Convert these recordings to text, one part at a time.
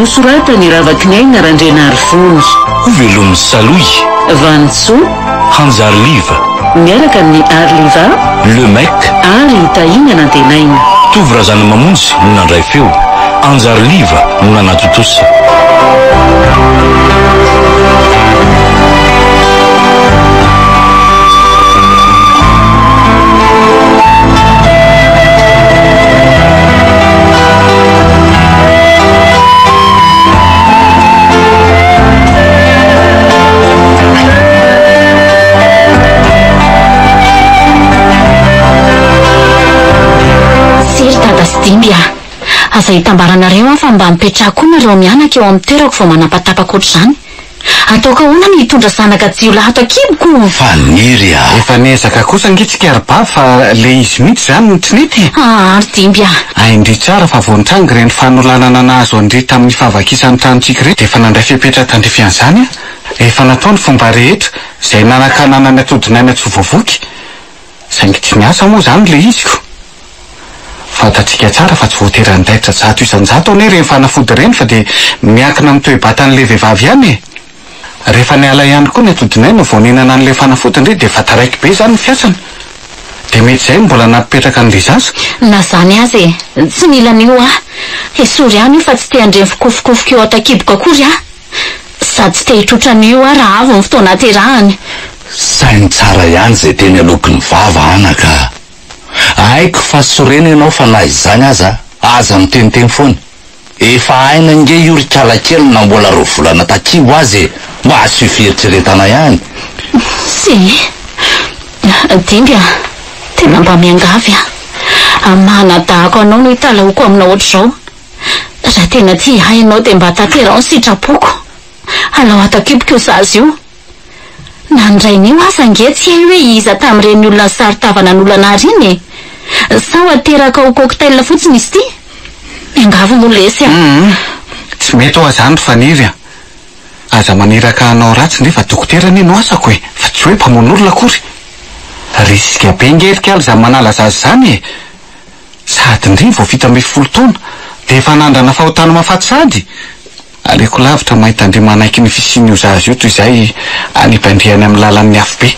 Nosoratan'i Ravakiniaina Randrianarivony. Ho velomin'i Salohy. Vanintsoa. Hanjary Liva. Miaraka amin'i Arliva. Le Mec. Ary i Tahiana Nantenaina. Tovo Razanamamonjy no nandray feo. Anjary Liva no nanatontosa. Tsia ry dada sy Dimby a! Aza itambaranareo aho fa mba mipetraha koa nareo mianaka eo amin'ny toerako vao manapatapaka ohatr'izany. Ataoko ahoana ny hitondra zanaka jiolahy ato an-kiboko? Faniry a! Efa niezaka kosa ange tsika ry bavy fa le izy mihitsy izany no tsy nety e! Aa ry Dimby a! Hain-dry tsara fa vao nitranga ireny fanolanana nahazo an-dry tamin'ny fahavakisan'ny tranontsika ireny dia efa nandray fepetra tandrify an'izany aho. Efa natao ny fomba rehetra izay nanakanana ny atodinaina tsy ho voavoky. Saingy tsy niasa moa izany ilay izy ko! Fantatsika tsara fa tsy voatery handaitra 100% anie ireny fanafody ireny fa dia miankina amin'ny toe-batan'ilay vehivavy ihany e! Rehefa niala ihany koa ny atodinaina vao nihinana an'ilay fanafody ndry dia efa taraiky be izany ny fiasany. Dia mety izay no mbola nampipetraka an'ilay zaza. Na izany aza e! Tsy mila an'io aho. Esory any io fa tsy te handre ny fikofokofoka eo an-takiboko akory aho. Sady tsy te hitrotra an'io aho raha avy ny fotoana haterahany. Saino tsara ihany izay teny aloaky ny vava anaka a! Haiko fa sorena ianao fa na izany aza, aza miteniteny foana. Efa haina ange io ry kala kely na mbola roa volana takibo aza e! Mba asio fieritreretana ihany. Tsia. Dimby a! Tena mba miangavy aho. Amin'ny maha anadahako anao no italahoako aminao ohatr'izao. Raha tena tia ahy ianao dia mba tanteraho ny sitrapoko. Alao ato an-kiboko io zaza io. Na ny rain'io aza ange tsy hay hoe iza tamin'ireny olona nisaro-tava nanolana ahy ireny e! Sao ateraka ho cocktail fotsiny izy ity? Miangavy moa lesy a! Humm! Tsy mety hoa zany ry Faniry a! Aza maniraka hanao ratsy nefa dokotera anie no asako e! Fa tsy hoe mpamono olona akory! Risque be nge ry kala izany manala zaza izany e! Sady ndry vao 17 taona dia efa nandrana fahotana mahafaty sahady? Aleoko lavitra mahita an-dry manaiky ny fisian'io zaza io toy izay hanipandriany amin'ny lalan'ny afobe.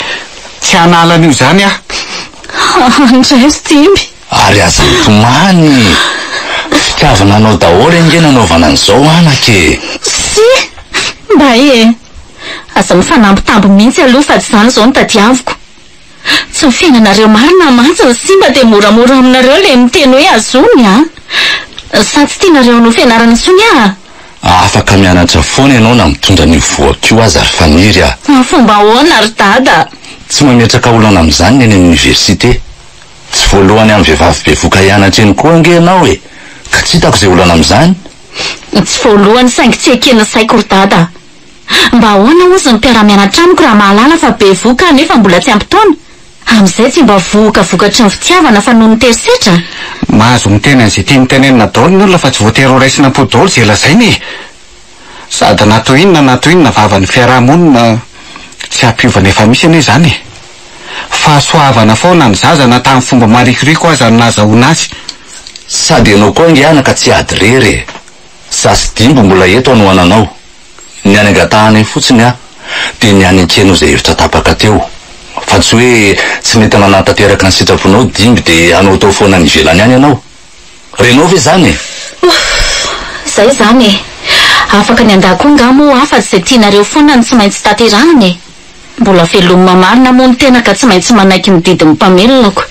Tsy hanala an'io izany aho. Andray ry Dimby. Ary aza mitomany e! Fitiavana anao daholo ange nanaovana an'izao anaka e! Tsia! Mbay e! Aza mifanambitamby mihitsy aloha fa tsy izany izao no tadiaviko. Tsy ny fiainanareo marina mantsy no simba dia moramora aminareo ilay miteny hoe azony a! Sa tsy tianareo hanao fianarana intsony aho? Afaka mianatra foana ianao na mitondra an'io vohaka io aza ry Faniry a! Amin'ny fomba ahoana ry Dada? Tsy mametraka olana amin'izany ny any amin'ny oniversite. Tsy voalohany amin'ny vehivavy bevoka hianatra eny koa ange ianao e! Ka tsy hitako izay olana amin'izany. Tsy voalohany saingy tsy eken'ny saiko ry Dada. Mba ahoana hozy ny mpiara-mianatra amiko raha mahalala fa bevohoka aho nefa mbola tsy ampy taona? Amin'izay tsy mba vohoka vokatry ny fitiavana fa noho ny terisetra? Mahazo miteny an'izay tiany tenenina daholo ny olona fa tsy voatery ho raisina am-po daholo izay lazaina e! Sady na toy inona na toy inona vavan'ny fiaraha-monina tsy hampiova ny efa misy anie izany e! Fahasoavana foana ny zaza na tamin'ny fomba marikoriko aza no nahazahoana azy. Sady ianao koa ange anaka tsy ady irery e! Za sy Dimby mbola eto hanohananao. Ny any angatahanay fotsiny an, dia ny any ankenao izay hevitra tapaka teo. Fa tsy hoe tsy nety nanatanteraka ny sitraponao Dimby dia hanaotao foana any ivelany any ianao. Renao ve izany e? Ouff! Zay izany e! Afaka ny handà koa nga moa aho fa tsy izay tianareo foana no tsy maintsy tanterahina e! Mbola velomina marina moa ny tena ka tsy maintsy manaiky ny didin'ny mpamelonako.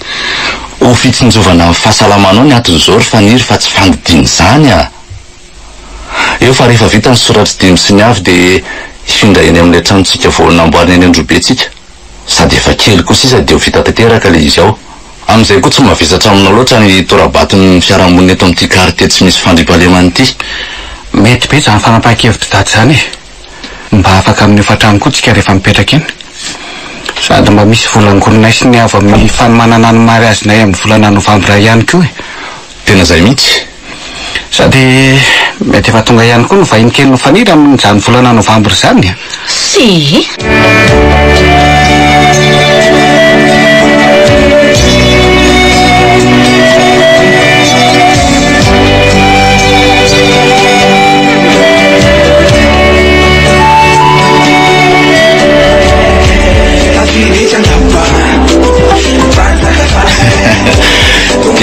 Ho fitsinjovana ny fahasalamanao ny aton'izao ry Faniry fa tsy fandidiana izany a! Eo fa rehefa vita ny soratr'i Dimby sy ny avy dia hifindra eny amin'ilay tranontsika vao namboarina eny Androhibe tsika. Sady efa kely koa sisa dia ho vita tanteraka ilay izy ao. Amin'izay koa tsy mavesatra aminao loatra ny tora-baton'ny fiarahamonina eto amin'ity kartie tsy misy fandriampahalemana ity. Mety be izany fanapahan-kevitr'i Dada izany e! Mba afaka amin'ny hofantrano koa tsika rehefa mipetraka eny. Sady mba misy vola angoninay sy ny avo amin'ny fanomanana ny mariazinay amin'ny volana novambra ihany koa e! Tena izay mihitsy. Sady mety efa tonga ihany koa ny vahiny kely nofaniry amin'izany volana novambra izany. Tsia.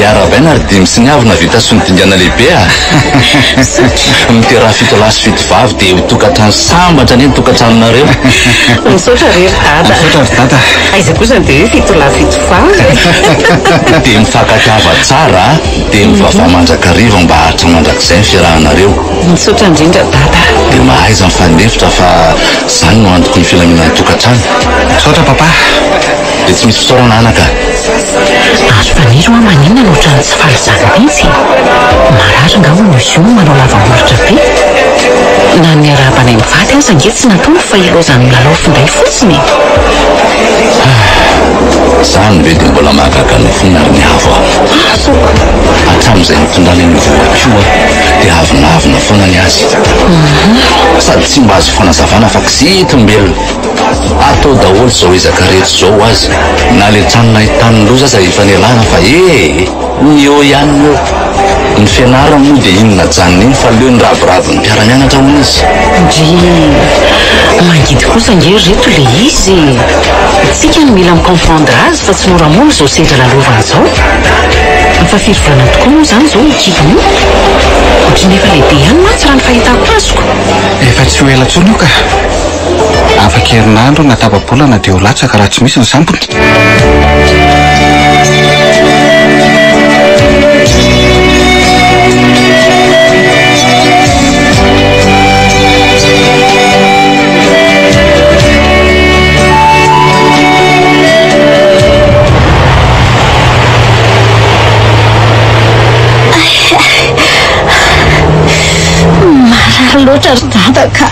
Dia arahabaina ry Dimy sy ny Avo nahavita soa ny dingana lehibe a! Miteraha fitolahy sy fitovavy dia ho tokantrano sambatra anie ny tokantranonareo. Misaotra re ry Dada. Misaotra ry Dada. Aiza kosa dia hoe fitolahy fitovavy e! Dia mifankatiava tsara a! Dia mivavaha mandrakariva mba haharitra mandrakizay ny fiarahanareo. Misaotra indrindra Dada. Dia mahaiza mifanefitra fa izany no antoky ny filaminan'ny tokantrano. Misaotra Papa. Dia tsy misy fisaorana anaka. Ary Faniry hoa maninona no ohatran'ny tsy faly izany mihitsy e? Marary nga hono izy io no manao lava molotra be? Na ny niarahaba anay mivady aza ange tsy nataony fa ilaozany milalao finday fotsiny e! Izany ve dia mbola mahagaga anao foana ry Niavo a! Asako! Hatramin'izay nitondrany an'io vohoka io aho dia avonavona foana ny azy. Sady tsy mba azo fanazavana fa kizitim-belona. Atao daholo izao ezaka rehetra izao ho azy. Na ilay trano nahitany ny loza aza efa nialana fa ee! Ny eo ihany ny eo. Ny fianarany moa dia iny najanona iny fa leo ny ravoravo ny mpiara-mianatra hono izy. Ndrii! Mangidy kosa ange ry reto ilay izy e! Tsika no mila mi-comprendre azy fa tsy moramora izao sedra lalovany izao. Fa firy volana tokoa moa izany izao io kibony io? Ohatran'ny efa lehibe ihany mantsy raha ny fahitako azoko. Efa tsy ho ela intsony io ka. Afaka herinandro na tapa-bolana dia ho latsaka raha tsy misy ny sampona. Marary loatra ry dada ka.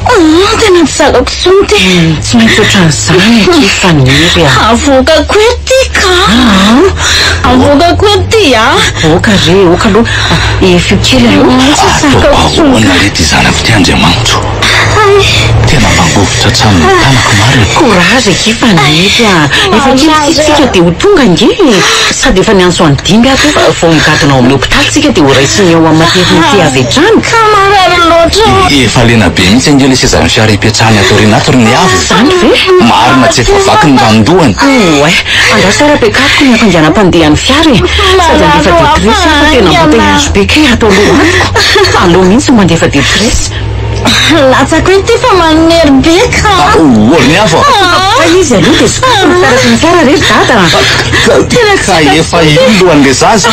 Ah, tena tsy zakako intsony ity. Tsy maintsy ohatran'izany akia Faniry a. Avoakako eto ity ka. Avoakako eto ity a. Oka re, oka aloha. Efio kely aloha. Tsy zakako Ataoko intsony ahoana ka. re ity zanako ity Andriamanitro? Tena mangovitra hatramin'ny tanako marina. Courage akia Faniry a. Efa kely sisa tsika dia ho tonga ange e. Sady efa niantso an'i Dimby aho teo fa vao migadona ao amin'ny hopitaly tsika dia ho raisiny ao amin'ny maternité avy hatrany. Ka marary loatra. Efa lena be mihitsy ange ilay sezan'ny fiara ipetrahany ato aoriana ato ry Niavo. Izany ve? Marina tsy efa vaky ny randohany. Oay, andraso ary ampiakariko ny hafainganam-pandehan'ny fiara e. Sady handefa détresse aho fa tena embouteillage be kay ato aloha ato. Aleo mihitsy no mandefa détresse. Latsako ity fa manery be ka. Oh, ry Niavo a! Fa izy aloha dia sokafy ny fiaratry ny fiara re ry dada a. Ka efa io ny lohan'ilay zaza.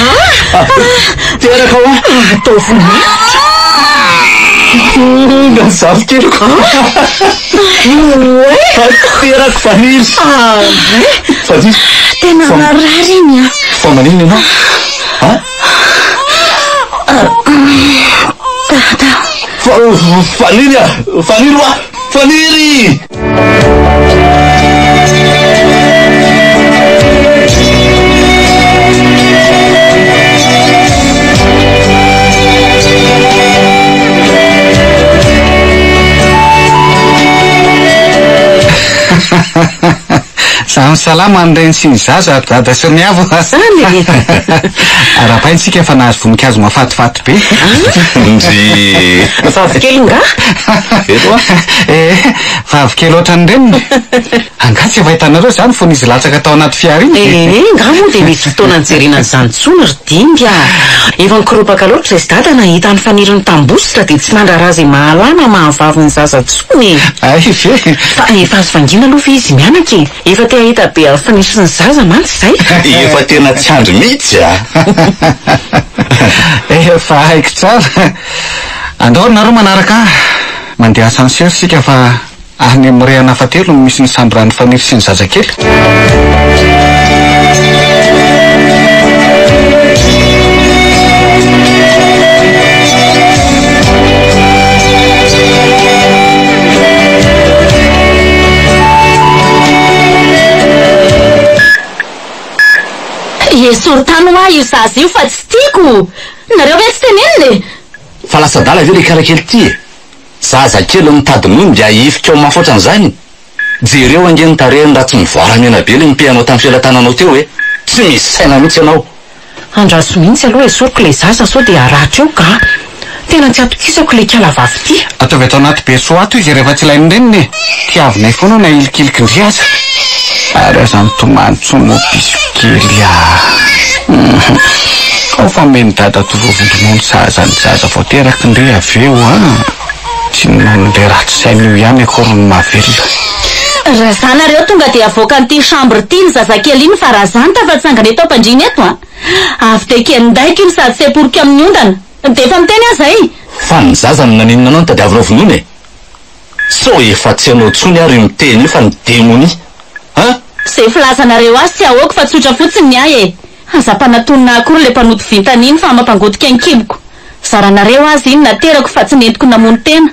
Teraka hoa. Ataovy mafy. Tonga ny zafikeliko. Teraka Faniry. Faniry. Tena marary iny a. Fa maninona ianao? Ha? Dada. Faniry a! Faniry hoa! Faniry! Samy salama ny reny sy ny zaza ry dada sy ny avo. Zany e! Arahabaina isika fa nahazo voninkazo mahafatifaty be. Ndry! Vavikely nga? Eto a! Eh, vavikely ohatran'ny reniny. Angaha tsy efa hitanareo izany fony izy latsaka tao anaty fiara iny? Eh, nga moa dia misy fotoana nijerena an'izany intsony ry Dimby a! Efa nikoropaka loatra izy dada nahita an'i Faniry nitambositra dia tsy nandraharaha izay mahalana na mahavavy ny zaza intsony e! Hay ve? Fa efa azo vangiana aloha ve izy mianaka e? Efa te hahita be an'i Faniry sy ny zaza mantsy izay. Efa tena tsy andry mihitsy a! Efa haiko tsara. Andao ry nareo manaraka ahy. Mandeha ascenseur isika fa any amin'ny rihana fahatelo no misy ny sambran'i Faniry sy ny zazakely. Esory tany hoa io zaza io fa tsy tiako! Nareo ve tsy tenenina e? Fa lasa adala ve le karakely ty e? Zaza kely mitady nono dia ahifika ao mafy ohatran'izany? Jereo ange ny tarehiny raha tsy mivoara mena be le nipehanao tamin'ny felatananao teo e! Tsy misy saina mihitsy ianao. Andraso mihitsy aloha esoriko ilay zaza sao dia haratra eo ka! Tena tsy atokisako ilay kala vavy ity. Ataovy ato anaty berceau ato izy rehefa tsy ilain'ny reniny e! Tiavinay foana na hilikiliky ndry aza. Ary aza mitomany intsony moa piso kely ah. Ao fa omen'i dadatoa vovon-dronono sahaza ny zaza vao teraka ndry avy eo an. Tsy ny nonon'ilay ratsy saina io ihany akory no mahavelona. Raha za nareo tonga dia avoakan'ity chambre ity ny zazakely iny fa raha za no tafatsangana eto am-pandriana eto an! Avy dia kendaiko iny sady seporiko amin'ny ondana. Dia efa miteny aho zay! Fa ny zaza no naninona anao no tadiavinao vonoina e? Sao efa tsy ianao intsony ary io miteny io fa ny demonia an! Izay filazanareo azy tsy ahoako fa tsotra fotsiny ny ahy e! Aza ampanatonina akory ilay mpanoto vintana iny fa mampangotika ny kiboko. Zaranareo aza iny naterako fa tsy nentiko namono tena.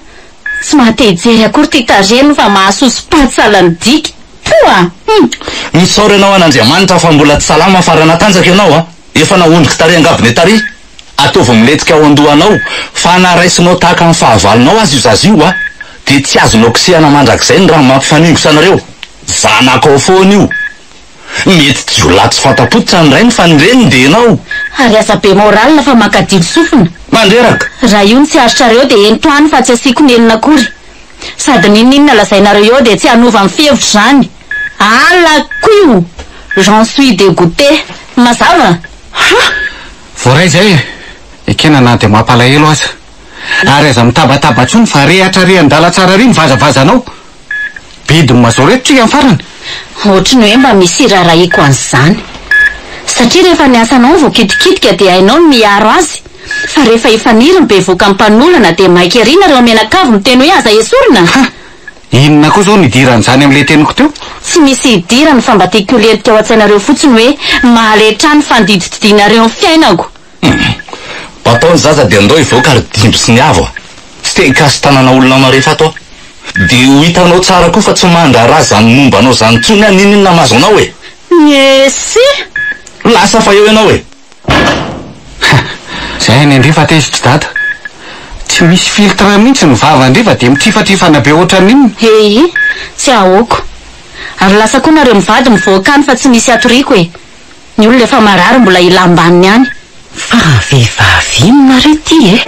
Tsy maha te hijery akory ity tarehiny fa mahasoso-paty sahala ny diky. Poa! Hum! Misaora ianao an'Andriamanitra fa mbola tsy salama fa raha natanjaka ianao a! Efa nahondriko tary an-gabone tary. Ataovy milentika ao an-dohanao fa na raisinao tahaka ny fahavalonao aza io zaza io a! Dia tsy azonao kosehana mandrakizay ny rano mampifaningotra anareo. Zanakao foana io. Mety jiolahy tsy fanta-pototra ny rainy fa ny reniny dia ianao. Ary aza be morale fa mankadilo sofina. Mandreraka. Raha io no tsy aritrareo dia ento any fa tsy asiako nenina akory. Sady n'inon'inona lazainareo eo dia tsy hanova ny fihevitro izany. Halako io! J'en suis dégoûté. Mazava? Ha! Voaray izay e! Ekena na dia mampalahelo aza. Ary aza mitabataba intsony fa rehatra ary an-dalantsara ary ny vazavazanao. Bedy mazao reto tsika ny farany. Ohatry ny hoe mba misy iraharahiako an'izany. Satria rehefa ny asanao no voakitikitika dia hainao ny miaro azy. Fa rehefa i Faniry no bevoka mpanolana dia maika ery nareo mianakavy miteny hoe aza esorina. Ha! Inona koa izao no idiran'izany amin'ilay teniko teo? Tsy misy idirany fa mba tiako hilentika ao an-tsainareo fotsiny hoe mahaletrà ny fandidididianareo ny fiainako. Hum. Batao ny zaza dia andao hivoaka ry dimby sy ny avo a! Tsy te hikasi-tanana olona marefo ato aho. Dia ho hitanao tsara koa fa tsy mandraharaha izany momba anao izany intsony aho n'inon'inona mahazo anao e! Merci! Lasa fa eo ianao e! Ha! Zay any ndry fa tezitry dada. Tsy misy filtre mihitsy ny vava ndry fa dia mitrifatrifana be ohatran'inona. Hehy, tsy ahoako. Ary lasa koa nareo mivady mivoaka any fa tsy misy hatoriako e. Ny olona efa marary mbola hilam-baniny any. Fa vehivavy inona re ty e?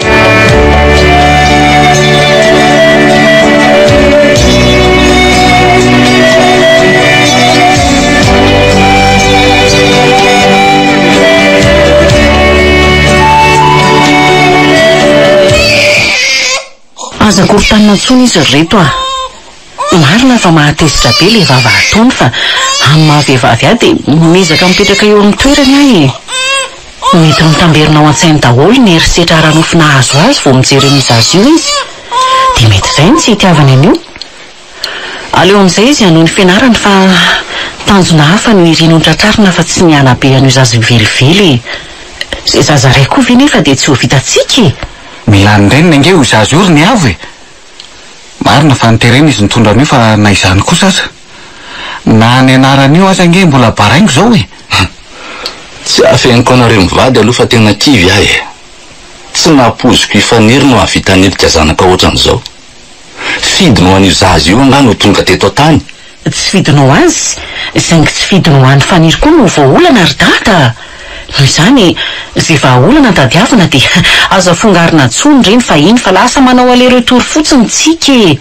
Aza korontanina intsony izy ry reto a! Marina fa mahatezitra be ilay vava ataony fa amin'ny maha vehivavy ahy dia miezaka mipetraka eo amin'ny toerany aho e! Mety mitamberina ao an-tsainy daholo ny herisetra ara-nofo nahazo azy vao mijery an'io zaza io izy. Dia mety izay no tsy itiavany an'io. Aleo amin'izay izy hanohy ny fianarany fa tanjona hafa no iriny ho tratrarina fa tsy ny hanabe an'io zaza io velively e! Izay zaza iray koa ve nefa dia tsy ho vitantsika e! Mila ny reniny ange io zaza io ry Niavo e! Marina fa noterena izy nitondra an'io fa na izany kosa aza. Na ny anaran'io aza ange mbola baraingo izao e! Tsy afeniko anareo mivady aloha fa tena kivy aho e! Tsy nampoiziko i Faniry no hahavita hanilika zanaka ohatran'izao. Fidiny ho an'io zaza io angaha no tonga teto an-tany? Tsy fidiny ho azy, saingy tsy fidiny ho an'i Faniry koa no voaolana ry dada a! Noho izany, izay vahaolana tadiavina dia aza fongarina intsony ireny fa iny fa lasa manao aller retour fotsiny tsika e!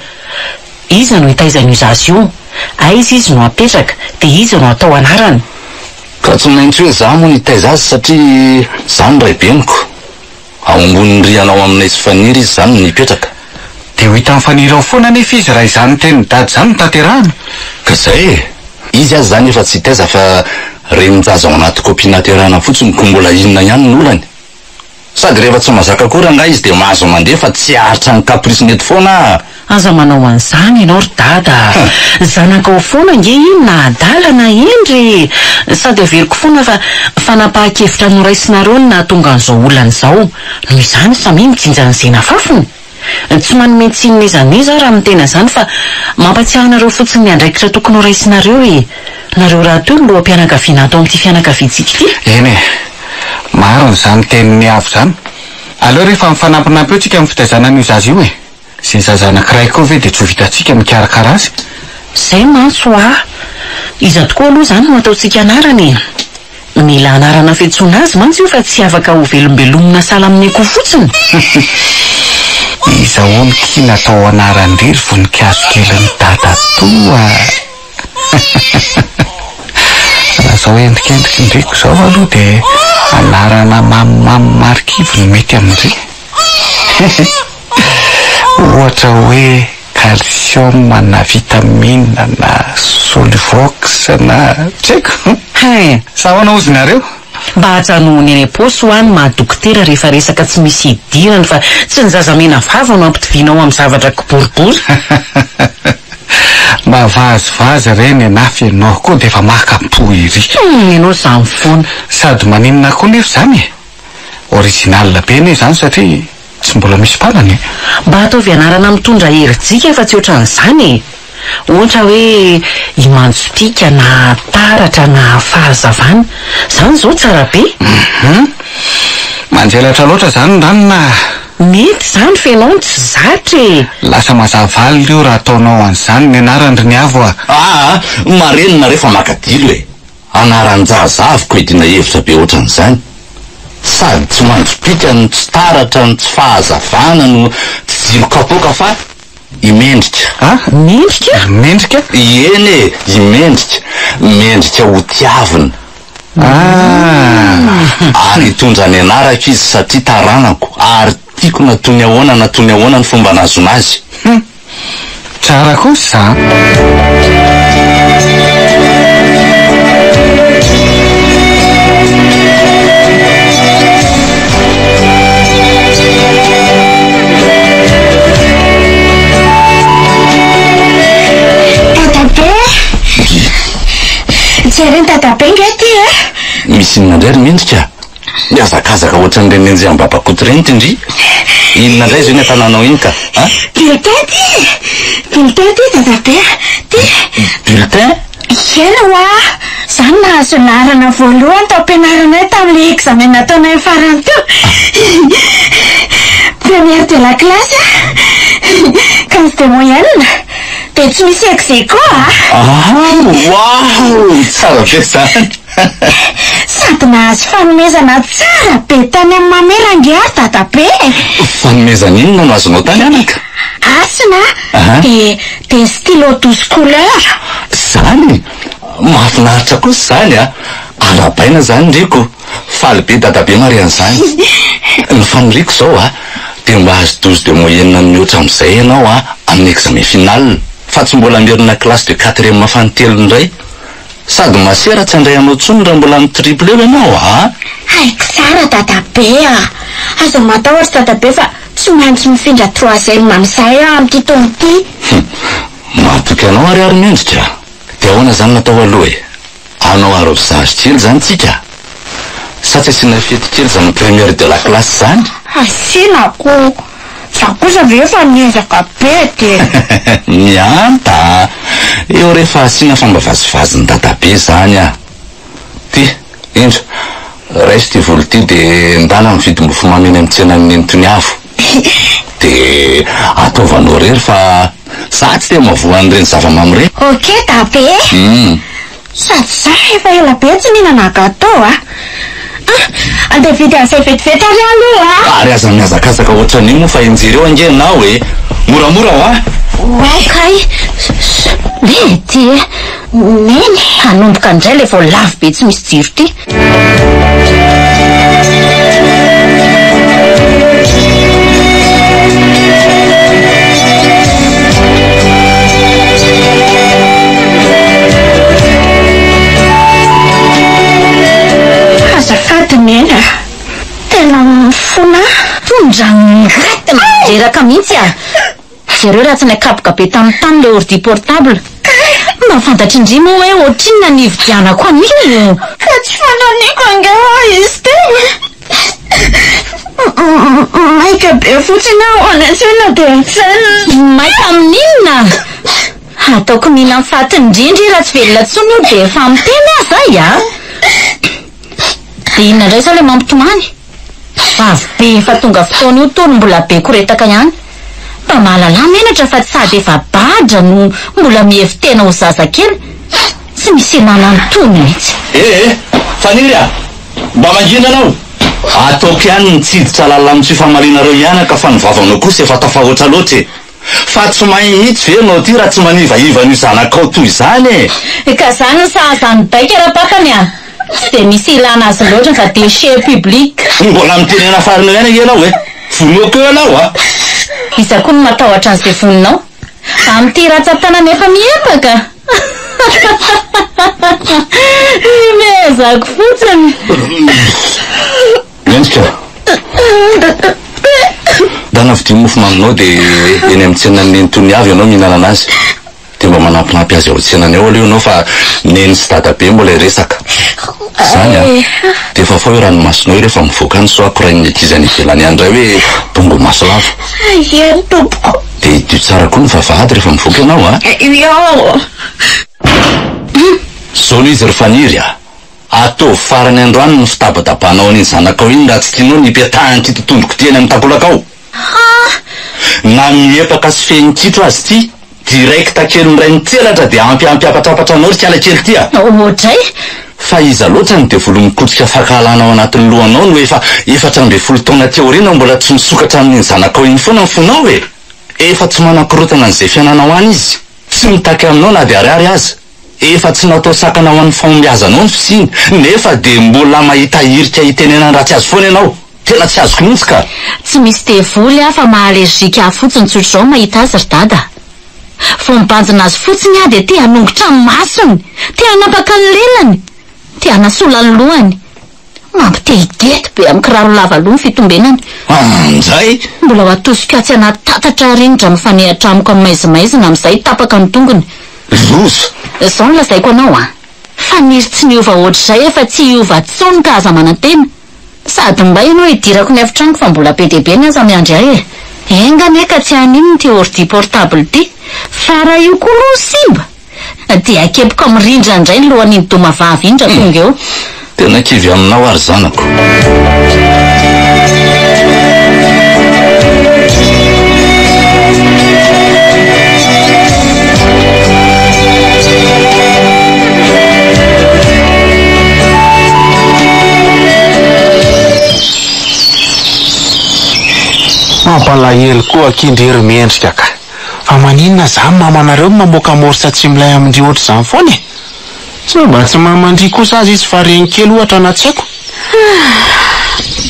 Iza no hitaiza an'io zaza io? Aiza izy no apetraka? Dia iza no atao anarany? Ka tsy maintsy hoe za moa no hitaiza azy satria za no raibeniko. Ao ambonin'ny rihana ao aminay sy Faniry izy izany no hipetraka. Dia ho hitan'i Faniry ao foana anefa izy raha izany tenin'i Dada izany no tanterahana. Ka izay e! Izy aza izany efa tsy hitaiza fa renin-jaza ao anaty copie naterahana fotsiny koa mbola inona ihany ny olany? Sady rehefa tsy mazaka akory angaha izy dia mahazo mandeha fa tsy haharitra ny caprice-ny eto foana a! Aza manao an'izany ianao ry dada a! Zanakao foana ange iny na adala na hendry e! Sady averiko foana fa fanapahan-kevitra noraisinareo no nahatonga an'izao olana izao. Noho izany samia mijinja an'izay nafafiny. Tsy manome tsiny n'iza n'iza aho raha miteny an'izany fa mampatsiahy anareo fotsiny ny andraikitra tokony horaisinareo e! Nareo rahateo no loham-pianakaviana ato amin'ity fianakaviantsika ity. Eny e! Marina izany tenin'i Avo izany. Aleo re fa mifanampinampy eo tsika amin'ny fitaizana an'io zaza io e! Izay zaza anankiray koa ve dia tsy ho vitantsika mikarakara azy? Izay mantsy hoa! Iza tokoa aloha izany no ataontsika anarana e? Mila anarana fiantsoana azy mantsy io fa tsy afaka ho velombelomina sahala amin'ny akoho fotsiny. Iza hono ity natao anaran-dry ry voninkazo kelin'i dadatoa? Amin'izao endrikendriky ny riko izao aloha dia anarana mamimamy marikivy no mety amin-dry. Ohatra hoe calcium na vitamine na soluvox na tsy haiko. Hein! Sa ahoana hozy nareo? Mba ajanony any am-paosy hoa ny maha dokotera rehefa resaka tsy misy idirany fa tsy ny zaza mena vava no ampitovianao amin'ny zavatra kiboribory. Mba vazivazy re nenah f'ianao koa dia efa maka am-po ery. Humm ianao zany foana. Sady maninona koa nefa izany e? Original be anie izany satria tsy mbola misy mpanana e. Mba ataovy anarana mitondra herijika fa tsy ohatran'izany e! Ohatra hoe i Manjopiaka na Taratra na Fahazavana. Izany izao tsara be. Hum. Manjelatra loatra izany ranona a. Mety izany fa ianao no tsy zatra e. Lasa mazava alina io raha ataonao an'izany ny anarany ry Niavo a. Aa, marenina re fa maka dilo e. Anaran-jaza avy ko idina hevitra be ohatran'izany. Sady tsy manjopiaka no tsy taratra no tsy fahazavana no tsy jiro kapoaka fa i Mendrika. A? Mendrika? Mendrika? Eny e, i Mendrika. Mendrika ho tiavina. Ah! Ary hitondra ny anarako izy satria taranako ary tiako na toy ny ahoana na toy ny ahoana ny fomba nahazoana azy. Hum! Tsara kosa a! Dadabe! Jeren'i dadabe nge ty e! Misy inona indray ry Mendrika? Mihazakazaka ohatran'ireny nenjehan'i-babakoto ireny ty ndry. Inona indray izao iny an-tananao iny ka? A? Bulletin ty e! Bulletin ty dadabe a! Ty! Bulletin? Eny hoa! Za no nahazo laharana voalohany tao am-pianaranay tamin'ilay examen nataonay farany teo. Première de la classe aho. Quinze de moyenne. Dia tsy misy ex aequo a! Ah! Waouh! Tsara be izany! Sady nahazo fanomezana tsara be tany amin'ny Mame Rangiah dadabe e! Fanomezana inona no azonao tany anaka? Hasina dia dia stylo 12 couleurs. Zany? Mahafinaritra kosa izany a! Arahabaina izany Riko! Faly be dadabe mahare an'izany. Ny faniriako izao a, dia mba azo 12 de moyenne mihoatra amin'izay ianao a, amin'ny examen final, fa tsy mbola merina classe de quatrième fanintelony indray. Sady masera tsy handray anao tsony raha mbola mi-triple eo ianao a! Haiko tsara dadabe a! Aza matahotra dadabe fa tsy maintsy mifindra troisième amin'izay aho amin'ity taona ity. Hum! Matoky anao ary aho ry Mendrika a! Dia ahoana izany no atao aloha e? Hanao arrosage kely izany tsika? Sa tsy asiana fety kely izany première de la classe izany? Asiana ko! Za kosa ve efa niezaka be de. Mianta a! Eo re fa asiana fa mba vazivazin'i dadabe izany a! Ty, indro, raiso ity vola ity de ndana mividy mofomamy eny amin'ny tsenan'i Nenitoniavo. De ataovanao irery fa za tsy de mahavoa an'ireny zava-mamy ireny. Ok dabe! Hum. Sady za efa ela be tsy nihinana gateau a! Ah! Andeha hividy an'izay vetivety ary aho aloha a! Ary aza mihazakazaka ohatran'io moa fa enjery eo ange ianao e! Moramora hoa! Oay kay! Mety e! Neny! Hanomboka indray ilay voalavo be tsy misy jiro ity. Azafady Neny a! Tena mifona aho. Tondra-ngaty mandreraka mihitsy a! Jereo raha tsy nakapoka be tamin'ny tany ilay ordi portable. Mba fantatr'i ndry moa hoe ohatrinona ny nividianako an'io? Ka tsy fananiko angaha hoa izy teo e! Maika be fotsiny aho any an-tsena dia mijanona. Maika amin'inona? Ataoko mihinan'ny faty indrindra io raha tsy velona intsony io dia efa miteny aho izay a! Dia inona indray izao ilay mampitomany? Vavy be efa tonga fotoana io toa no mbola be koretaka ihany. Mba mahalalà menatra fa tsy sady efa badra no mbola mihevi-tena ho zazakely. Tsy misy ilana an'itony mihitsy. Eh eh! Faniry a! Mba mangina anao! Ataoko ihany ny tsy hiditra lalina amin'ny tsy fifamalianareo hianaka fa ny vavanao kosa efa tafahoatra loatra e! Fa tsy mahay mihitsy ve ianao ity raha tsy manivaiva an'io zanakao toy izany e? Ka zany no sahaza an'i Baika rapakany a! Tsy dia misy ilana azy loatra fa déchet public. Mbola mitenena farany eo ihany ange ianao e! Vonoako eo ianao a! Iza koa no matahotra an'izay voninao? Amin'ity ratsan-tanana efa miempaka? Imehezako fotsiny. Mendrika. Ndana vidio mofo maminao dia eny amin'ny tsenan'i Neny Tony avy ianao mihinana anazy. Dia mba manampinampy azy ao an-tsenany ao aloha ianao fa Neny sy Dadabe mbola hiresaka. Izany an! Dia fafao io ranomasonao io rehefa mivoaka any sao akorain'ny ankizy any ivelany any indray hoe bongo maso lava. Eny tompoko. Dia hidio tsara koa ny vavahady rehefa mivoaka ianao an! Iao. Izao no izy ry Faniry a! Ataovy farany androany ny fitabatabanao an'iny zanakao iny raha tsy tianao ny hipetahan'ity totondroko ity eny amin'ny takolakao. Na miepaka sy feno kitro aza ity, direct kely indray mitselatra dia ampy hampiapatrapatra anao ry kala kely ity a! Oadray! Fa iza loatra ny devoly mikotrika fankahalana ao anatin'ny lohanao no efa 14 taona aty aoriana mbola tsy misokatra amin'iny zanakao iny foana ny fonao e! Efa tsy manakorontana an'izay fiainanao any izy, tsy mitaky aminao na dia ariary aza. Efa tsy natao sakana ho an'ny fahombiazanao ny fisiany, nefa dia mbola mahita hirika hitenenana ratsy azy foana ianao. Tena tsy azoko mihitsy ka! Tsy misy devoly aho fa maha allergique ahy fotsiny tsotr'izao mahita azy ry dada. Vao mibanjina azy fotsiny aho dia te hanongotra ny masony, te hanapaka ny lelany, te hanasola ny lohany. Mampite higety be amin'ny kiraro lava loha ny fitombenany. Anjay! Mbola ho atosiko atsy anaty tatatra ary iny dra mifanehatra amiko amin'ny maizimaizina amin'izay tapaka ny tongony. Loza! Izao no lazaiko anao an! Faniry tsy niova ohatr'izay efa tsy hiova tsony ka aza manantena. Sady mbay ianao hidirako ny efitranoko fa mbola be dia be ny aza miandry ahy e! Enga anie ka tsy haninona ity ordi portable ity fa raha io koa aloha simba dia akepoka mirindra indray ny lohan'iny doma vavy iny raha tonga eo. Tena kivy aminao aho ry zanako. Mampalahelo koa akia ndry ry mendrika ka! Fa maninona zany mamanareo no mamoaka morse tsy milay amin-dry ohatr'izany foana e? Sao mba tsy maman-dry kosa aza izy fa reny kely ohatra na tsy haiko?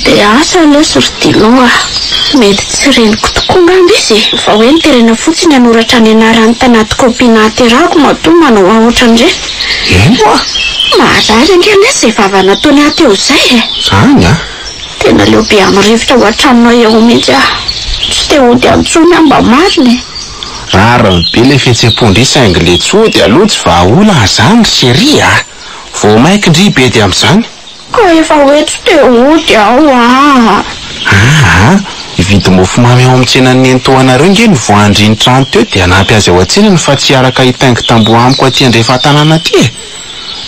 Dia asa lesy ry Dilo a! Mety tsy reniko tokoa angamba izy e! Fa hoe noterena fotsiny hanoratra ny anarany tanaty kopia nahaterahako matoa manao ahy ohatran'ireny. Eny hoa! Maharary ange lesy izay vava nataony ahy teo izay e! Zany a! Tena leo be amin'ny rivotra ao an-tranonao eo mihitsy aho. Tsy te hody any intsony aho mba marina e! Rariny be le fihetsem-pon-dry saingy le tsy hody aloha tsy vahaolana zany ry chérie a! Vao maiky ndry bedy amin'izany. Ka efa hoe tsy te hody aho aa! Aa! Hividy mofomamy ao amin'ny tsenan'i nenitoanareo nge ny voandry iny trano teo dia hanampy azy ao an-tsenany fa tsy hiaraka hitaingi-tamboho amiko aty andrefan-tanàna aty e!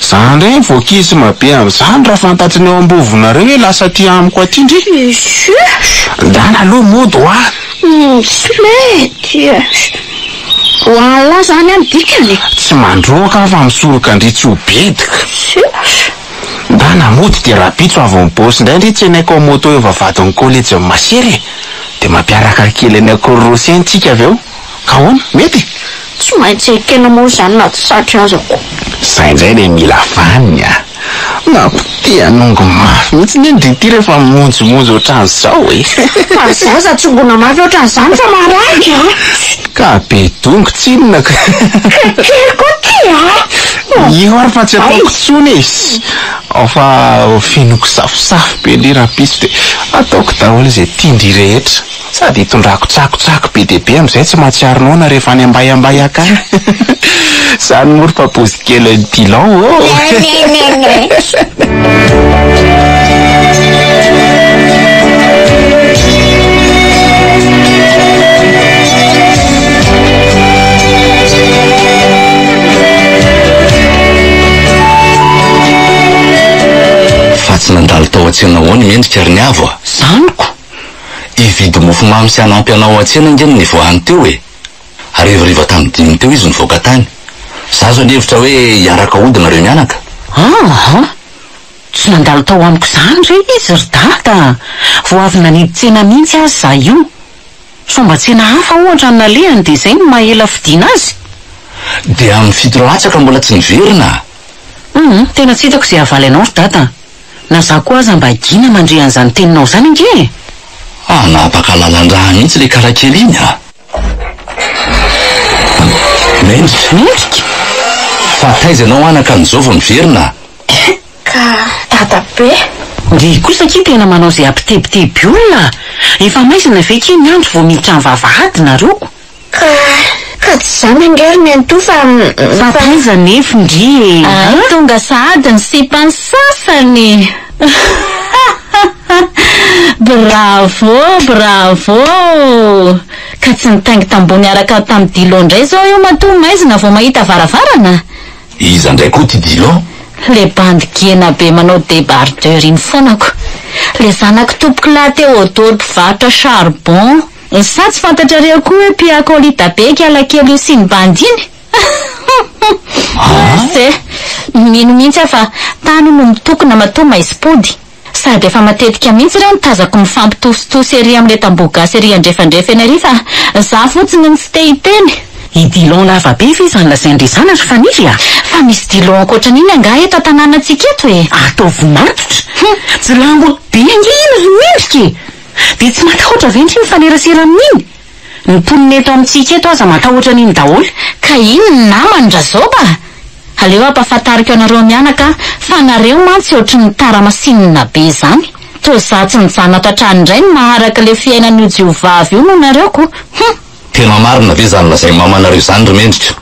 Za ndray voakisma be amin'izany raha fantatry ny ao am-bovonareo hoe lasa aty amiko aty ndry. Monsieur! Ndana aloha mody hoa! Tsy mety e! Ho an'lah zany an dikany e! Tsy mandroaka aho fa misoroka ndry tsy ho bedika. Monsieur! Ndana mody dia rapitso avy mibaosy indray ndry tsenaiko ao moto eo vavahadin'ny kolejin'i Masera e! Dia mampiaraka kely an'i Akory Rossy tsika avy eo. Ka ahoana? Mety? Tsy maintsy ekena moa izany na tsy satry aza ko. Zay indray le mila vaniny a! Mampite hanongo mafy mihitsy anie ndry ity rehefa mimonjomonjo ohatran'izao e! Fa zaza tsongona mafy ohatran'izany fa marary a! Ka be dongo tsinona ka! Ka kely koa ty a! Io ary fa tsy ataoko intsony e! Ao fa fenoiko safosafo be ndry rahampitso dia ataoko daholo izay tian-dry rehetra. Sady itondrako tsakotsako be dia be amin'izay tsy mahatsiaro noana rehefa any ambay-ambay akany. Zany moa ry papozy kely an'i Dylan ô! Fa tsy nandalo tao an-tsena ao ny mendrika ry Niavo a! Zaniko! Hividy mofomamy sy hanampy anao ao an-tsena ange no nivoahany teo e! Harivariva tamin'ny dimy teo izy nivoaka tany. Za zao nihevitra hoe hiaraka hody nareo mianaka. Aa! Tsy nandalo tao amiko izany re izy ry dada a! Vao avy nanidy tsena mihitsy aza za io. Sao mba tsena hafa ohatra no nalehany dia izay no maha ela fodiana azy? Dia amin'ny fito latsaka mbola tsy niverina? Hum, tena tsy hitako izay havaly anao ry dada a! Na za koa aza mba gina mandre an'izany teninao izany ange e! Hanapaka lalan-drà mihitsy ilay karakely iny a! Mendrika. Mendrika? Fa taiza ianao anaka an'izao vao niverina? Ka dadabe. Ndry kosa akia tena manao izay hampitebiteby olona a! Efa maizina ve akia ny andro vao miditra ny vavahady nareo? Ka ka tsy izany ange ry nenitoa fa Fa taiza nefo ndry e! Hay tonga sahady ny sipan'ny sasany! Bravo bravo! Ka tsy nitaingy tamboho niaraka tamin'i Dilo indray izao io matoa maizina vao mahita varavarana? Iza ndray koa ty Dilo? Le bandy gena be manao debardeur iny foana ko. Le zanak'i tompokolahy Théodore mpivarotra charbon. Sa tsy fantatrareo koa hoe mpiakolita be kialakely io sy ny bandy iny? Asa e! Mino mihitsy aho fa tany no mitokona matoa maizim-pody. Sady efa matetika mihitsy ireo no tazako mifampitositosy ery amin'ilay tamboho gasy ery andrefandrefa eny ery fa za fotsiny no tsy te hiteny. I Dylon lava be ve izany lazain-dry izany ry Faniry a? Fa misy Dylon ankoatran'iny angaha eto an-tanànantsika eto e? Ataovy matotra! Hum! Jilambo be ange iny ry Mendrika e! Dia tsy matahotra ve ndry mifanerasera amin'iny? Ny mponina eto amintsika eto aza matahotra an'iny daholo. Ka iny ny namany Razoba a! Aleo ampahafantariko anareo mianaka fa nareo mantsy ohatry ny tara masinina be zany. Toa za tsy nijanona ato an-trano indray no maharaka le fiainan'io jiovavy io noho nareo ko! Hum! Tena marina ve izany lazain'i mamanareo izany ry Mendrika?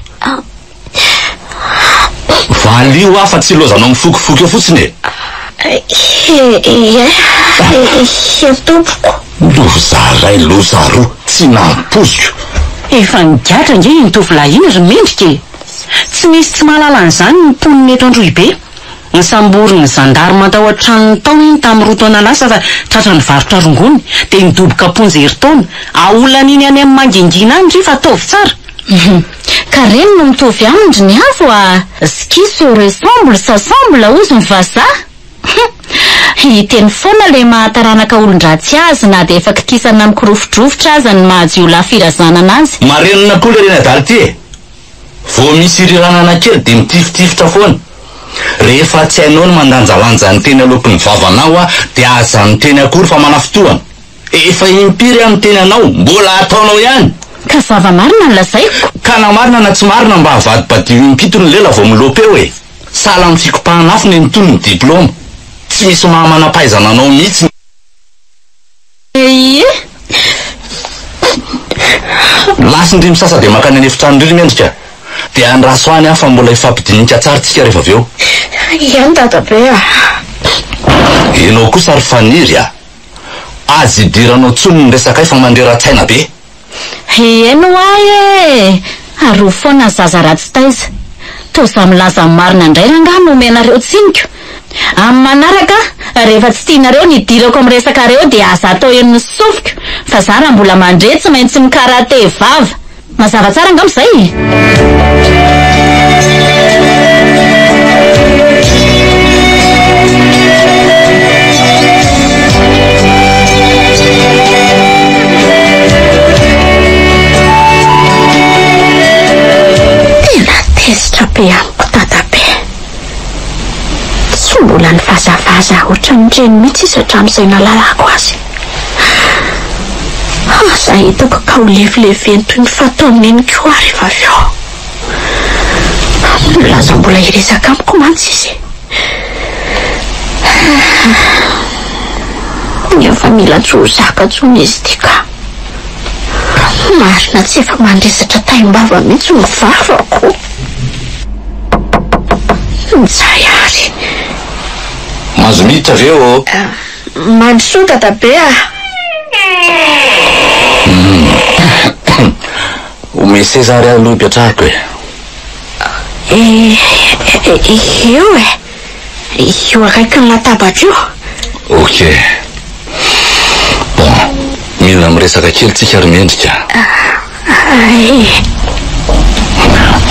Valio aho fa tsy ilaozanao mifokifoky eo fotsiny e! Ie, ie tompoko. Loza iray, loza roa, tsy nampoiziko. Efa nigadra ange iny tovolahy iny ry Mendrika e! Tsy misy tsy mahalala an'izany ny mponina eto Androhibe. Nosamborin'ny zandarma tao an-tranony tao iny tamin'ny roa taona lasa fa tratra nivarotra rongony, dia nidoboka am-ponja herintaona. Aolan'iny any amin'ny mangingina any ry fa ataovy tsara. Ka reny no mitovy aminy ry Niavo a! Ce qui se ressemble s'assemble hozy ny vazaha! Hum! Hiteny foana le maha taranaka olon-dratsy azy na dia efa kikisana mikorofodrofotra aza ny maha jiolahy firazanana azy. Marenina koa le reny adala ity e! Vao misy iriranana kely dia mitifitifitra foana. Rehefa tsy hainao ny mandanjalanja ny teny aloaky ny vavanao aho dia aza miteny akory fa manafintohana. Efa impiry aho miteny anao, mbola ataonao ihany! Ka zava-marina no lazaiko. Ka na marina na tsy marina mba avadibadio impito ny lela vao miloa-peo e! Sahala amin'ny fikopahana afo nenitony ny diplaoma. Tsy misy maha manam-pahaizana anao mihitsy. Ie. Lasa ndry misasa dia mankany an'efitrano ndry ry Mendrika. Dia andraso any aho fa mbola hifampidinika tsara tsika rehefa avy eo. Eny dadabe a! Ianao kosa ry Faniry a! Aza idiranao tsony ny resakay fa mandrera-tsaina be. Heno ahy e! Arovy foana ny zaza ratsy taiza. Toa za milaza ny marina indray rangaha no omenareo tsiniko. Amin'ny manaraka, rehefa tsy tianareo ny hidirako amin'ny resakareo dia aza atao henon'ny sofiko fa za raha mbola mandre tsy maintsy mi-karate vava. Mazava tsara angamba izay e! Tena tezitra be amiko dadabe. Tsy mbola nivazavaza ohatran'ireny mihitsy izy hatramin'izay nalalako azy. Aza hitako ka ho levileveny toy ny fataon'i Neny koa aho rehefa avy eo. Milaza mbola hiresaka amiko mantsy izy. Efa mila tsy ho zaka intsony izy ity ka. Marina tsy efa mandresatra taim-bava mihitsy ny vavako. Njay ary. Mahazo miditra ve ô? Mandrosoa dadabe a! Omeo seza ary aloha hipetrahako e. Eo e! Io akaikin'ny latabatra io. Ok. Bon, mila miresaka kely tsika ry Mendrika. Ay.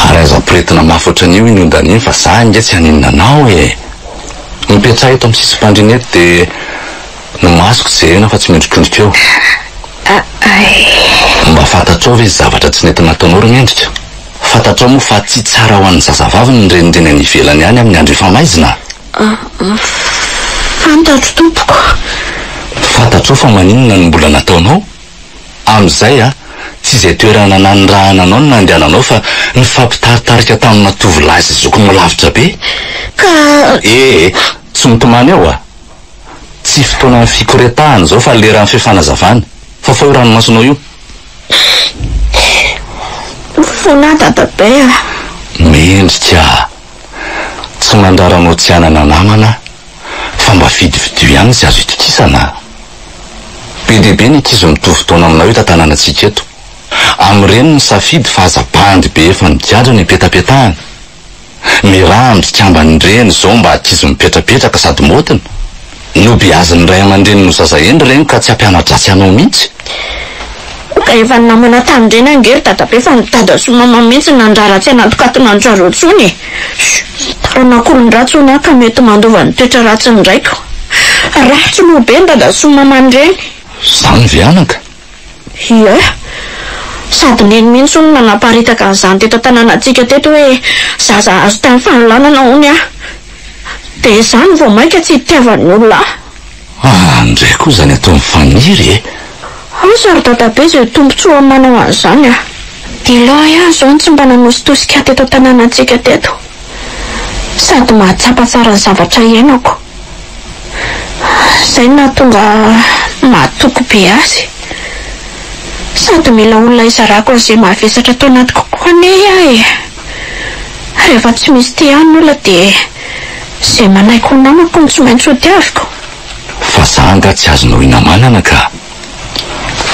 Ary aza ampiretina mafy ohatran'io iny ondana iny fa za ange tsy haninona anao e. Mipetraha eto amin'ny sisim-pandriana eto dia ny masoko jerena fa tsy miondrikondrika eo. Ay. Mba fantatrao ve zavatra tsy nety nataonao ry Mendrika? Fantatrao moa fa tsy tsara ho an'ny zazavavy ny mirenireny any ivelany any amin'ny andro efa maizina? Fantatro tompoko. Fantatrao fa maninona no mbola nataonao? Amin'izay a, tsy izay toerana nanirahana anao no nandehananao fa nifampitaritarika tamina tovolahy izay zokinao lavitra be. Ka. Ee, tsy mitomany ao a! Tsy fotoanan'ny fikoretahana izao fa leran'ny fifanazavana. Fafao io ranomasonao io. Mifona dadabe a! Mendrika a! Tsy mandrara anao tsy hanana namana fa mba fidifidio ihany izay azo itokisana a! Be dia be ny ankizy mitovy taona aminao eto an-tanànantsika eto. Amin'ireny ny safidy fa aza bandy be efa nigadra no ipetapetahana. Miraha amin'ny mpikamban'ireny izao mba ankizy mipetrapetraka sady maotina. Nobeazin'ny ray aman-dreniny ho zaza hendry ireny ka tsy hampiana-dratsy anao mihitsy. Ka efa namana tamin'ireny ange ry dadabe fa ny dada sy mama mihitsy nandrara tsy hanatokatona an-dry zareo intsony e! Taranak'olon-dratsy hono aho ka mety mandova ny toetra ratsin'ny raiko. Ratsy loha be ny dada sy maman'ireny. Izany ve anaka? Ie. Sady neny mihitsy hono nanaparitaka an'izany teto an-tanànantsika teto hoe zaza azo tamin'ny fanolanana hono aho. Dia izany vao mainka tsy itiavan'ny olona ahy. Ah, ndray koa izany ataon'i Faniry e! Asa ry dadabe izay tombontsoa manao an'izany ah! Dilon ihany izao no tsy mba nanositosika ahy teto an-tanànantsika teto. Sady mahatsapa tsara ny zavatra iainako. Izay no nahatonga mahatoky be azy. Sady mila olona hizarako an'izay mavesatra ato anatiko koa anie aho e! Rehefa tsy misy tia ahy ny olona dia izay manaiky ho namako no tsy maintsy ho tiaviko. Fa za angaha tsy azonao hinamanana ka!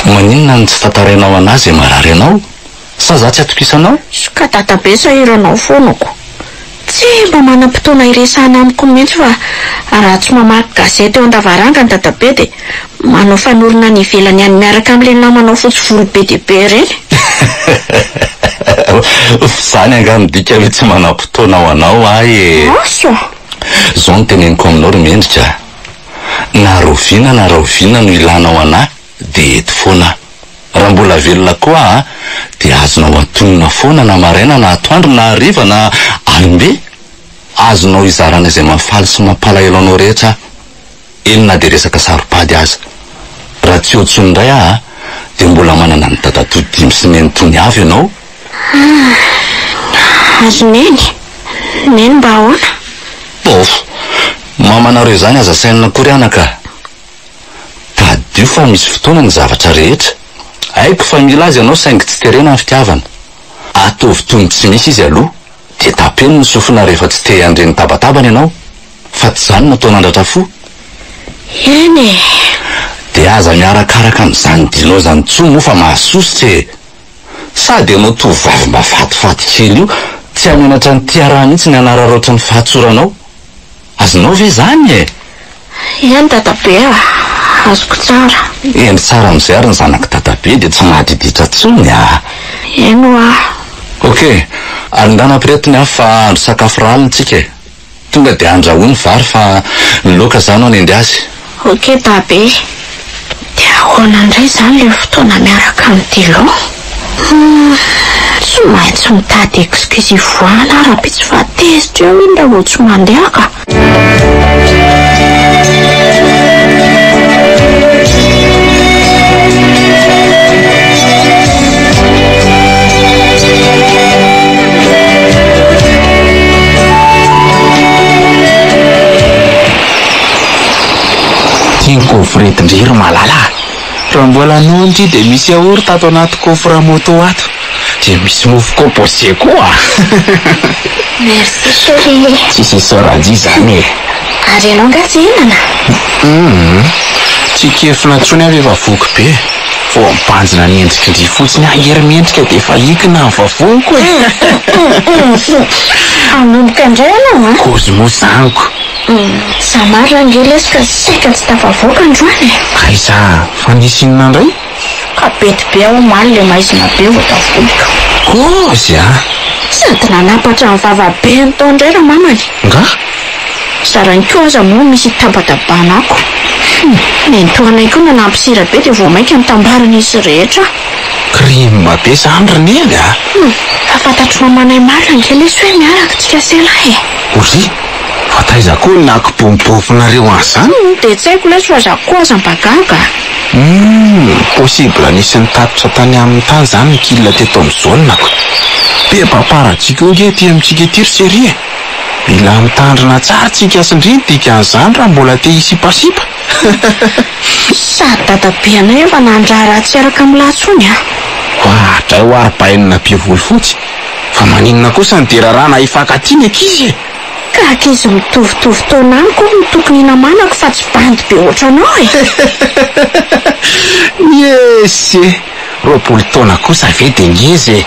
Maninona no tsy tantarainao anah izay marary anao? Sa za tsy atokisanao? Ka dadabe sahiranao foana ko! Tsy mba manam-potoana hiresahana amiko mihitsy fa raha tsy mamaky gazety eo an-davarangana dadabe dia manao fanorona any ivelany any miaraka amin'ilay namanao fotsy volo be dia be ireny. F'izany angaha midika hoe tsy manam-potoana ho anao aho e! Asa! Izao no teneniko aminao ry Mendrika a! Na rahoviana na rahoviana no ilanao anà dia eto foana aho. Raha mbola velona koa aho dia azonao antonona foana na maraina na atoandro na hariva na alim-be. Azonao izarana izay mahafaly sy mampalahelo anao rehetra aho. Eny na dia resaka saro-pady aza. Raha tsy eo intsony indray aho dia mbola manana ny dadatoa Dimy sy nenitoany avy ianao. Ah, ary neny? Neny mba ahoana? Bof! Mamanareo izany aza sainina akory anaka a! Tadidio fa misy fotoana ny zavatra rehetra. Haiko fa mila azy ianao saingy tsy terena ny fitiavana. Ataovy toy ny tsy misy izy aloha, dia tapeno ny sofina rehefa tsy te handre ny tabatabany ianao. Fa tsy izany no atao nandratra fo. Eny e! Dia aza miarakaraka amin'izany dinao izany intsony moa fa mahasosotra e! Sady ianao tovovavy mba fatifaty kely io, tsy hamenatra an'i Tiara mihitsy ny hanararaotra ny fahatsoranao. Azonao ve izany e? Eny dadabe a! Azoko tsara. Hendry tsara amin'izay ary ny zanak'i dadabe dia tsy mahadiditra intsony a! Eny hoa. Ok, ary ndana ampireto ny afo fa hahandro sakafo rahalina tsika e! Tonga dia andrahoy ny vary fa ny laoka za no hanendy azy. Ok Dabe, dia ahoana indray izany ilay fotoana miaraka amin'i Dilon? Humm, tsy maintsy mitady excuse hivoahana aho rahampitso fa tezitra eo iny raha vao tsy mandeha ka. Ty ny coffret ndry ry malala a! Raha mbola nono ty dia misy yaourt ato anaty coffre moto ato. Dia misy mofo composé koa a! Merci chérie. Tsisy isaoran-jy izany e! Ary ianao angaha tsy hihinana? Humm. Tsy kefina intsony aho rehefa voky be. Vao mibanjina ny endrik'i ndry fotsiny aho hery mendrika dia efa hikina ny vavoniko e! Hanomboka indray ianao an! Kozy moa zaniko. Za marina ange lesy ka saika tsy tafavoaka androany e! Aiza fa nisy inona indray? Ka bedy be aho omaly le maizina be vao tafodiko. Kozy a! Sady nanapatra ny vava be ny tao indray ramamany. Nga? Zarany koa aza moa misy itabatabana ako. Hum, nenitoanay koa nanampy sira be dia vao mainka nitambaran'izy rehetra. Crime be zany ry Neny a! Hum, fa fantatr'i mamanay marina ange lesy hoe miaraka tsika sy elah e! Ory, fa taiza koa no nakibobobofinareo an'izany? Hum, dia tsy haiko lesy fa za koa aza mba gaga a! Humm, possible nisy nitatitra tany aminy tany zany ny kil teto amin'ny zone-ko. Be paparazzi koa ange aty amintsika ety ry chérie e! Mila mitandrina tsara tsika sy ndry ny dikan'izany raha mbola te hisipasipa. Sady dadabe anay efa nandrara tsy hiaraka amin'lah tsony a! Oadray hoa ry bainina be volo fotsy, fa maninona kosa no dia raràna hifankatia ny ankizy e? Ka ankizy mitovitovy taona amiko no tokony hinamanako fa tsy bandy be ohatranao e! Yes e! 20 taona kosa ve dia ngeza e!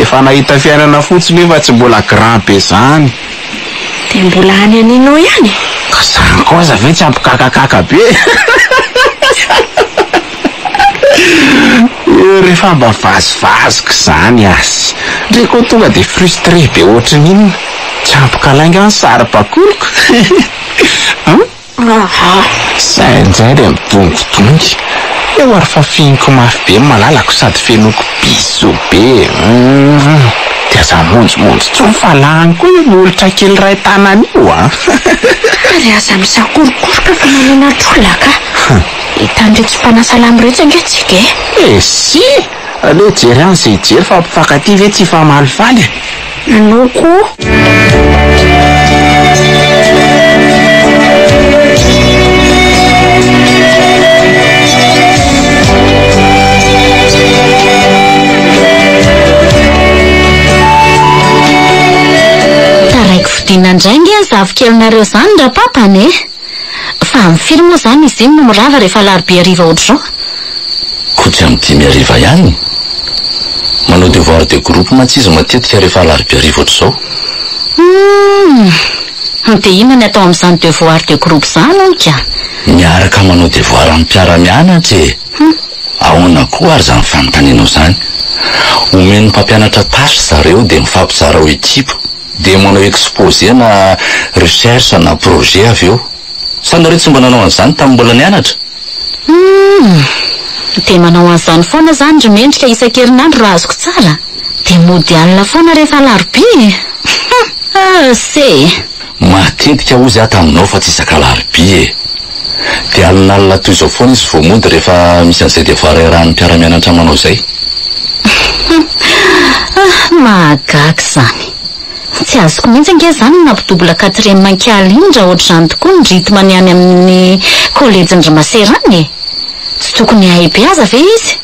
Efa nahita fiainana fotsiny io fa tsy mbola grand be zany. Dia mbola any aninao ihany e? Ka zany koa aza ve tsy ampikakakaka be e! Rehefa mba vazivaziko izany azy, ndry koa tonga dia frustré be ohatry ny inona. Tsy ampikalainga ny saribakoliko. An? Aha. Zay indray ilay midongidongy. Eo ary fa fihiniko mafy be ny malalako sady fenoiko bisous be e. Humm. Dia aza monjomonjo intsony fa lany koa io molotra kely iray tanana io an. Ary aza misakorokoroka fa manena trolaka. Hitan'iretsy mpanasa lamba iretsy ange tsika e. Eh si! Aleo hijery any izay hijery fa mpifankatia ve tsy hifamalifaly e. Anao koa. Taraiky fodiana indray ange ny zafikelinareo izany rapapany e! Fa amin'ny firy moa izany izy iny no mirava rehefa alarobia hariva ohatr'izao? Koa tsy amin'ny 5 hariva ihany? Manao devoir de groupe mantsy izy matetika rehefa alarobia hariva ohatr'izao. Humm! Dia inona ny atao amin'izany devoir de groupe izany hono ka? Miaraka manao devoir amin'ny mpiara-mianatra e! Ahoana koa ary izany fanontanianao izany? Omen'ny mpampianatra tâche zareo dia mifampizara ho ekipa. Dia manao exposé na recherche na projet avy eo. Sa nareo tsy mba nanao an'izany tamin'ny mbola nianatra? Humm! Dia manao an'izany foana izany ry Mendrika isan-kerinandro raha azoko tsara? Dia mody alina foana rehefa alarobia e! Hum! Se! Matetika hozy aho taminao fa tsy isak'alarobia e! Dia alinalina toy izao foana izy vao mody rehefa misy an'izay devoir iarahan'ny mpiara-mianatra manao izay. Ah, mahagaga izany. Tsy azoko mihitsy ange izany ny nampidouble quatrième ankialy iny raha ohatr'izany tokoa ny rythme ny any amin'ny kolejin-dry masera any e! Tsy tokony hahay be aza ve izy?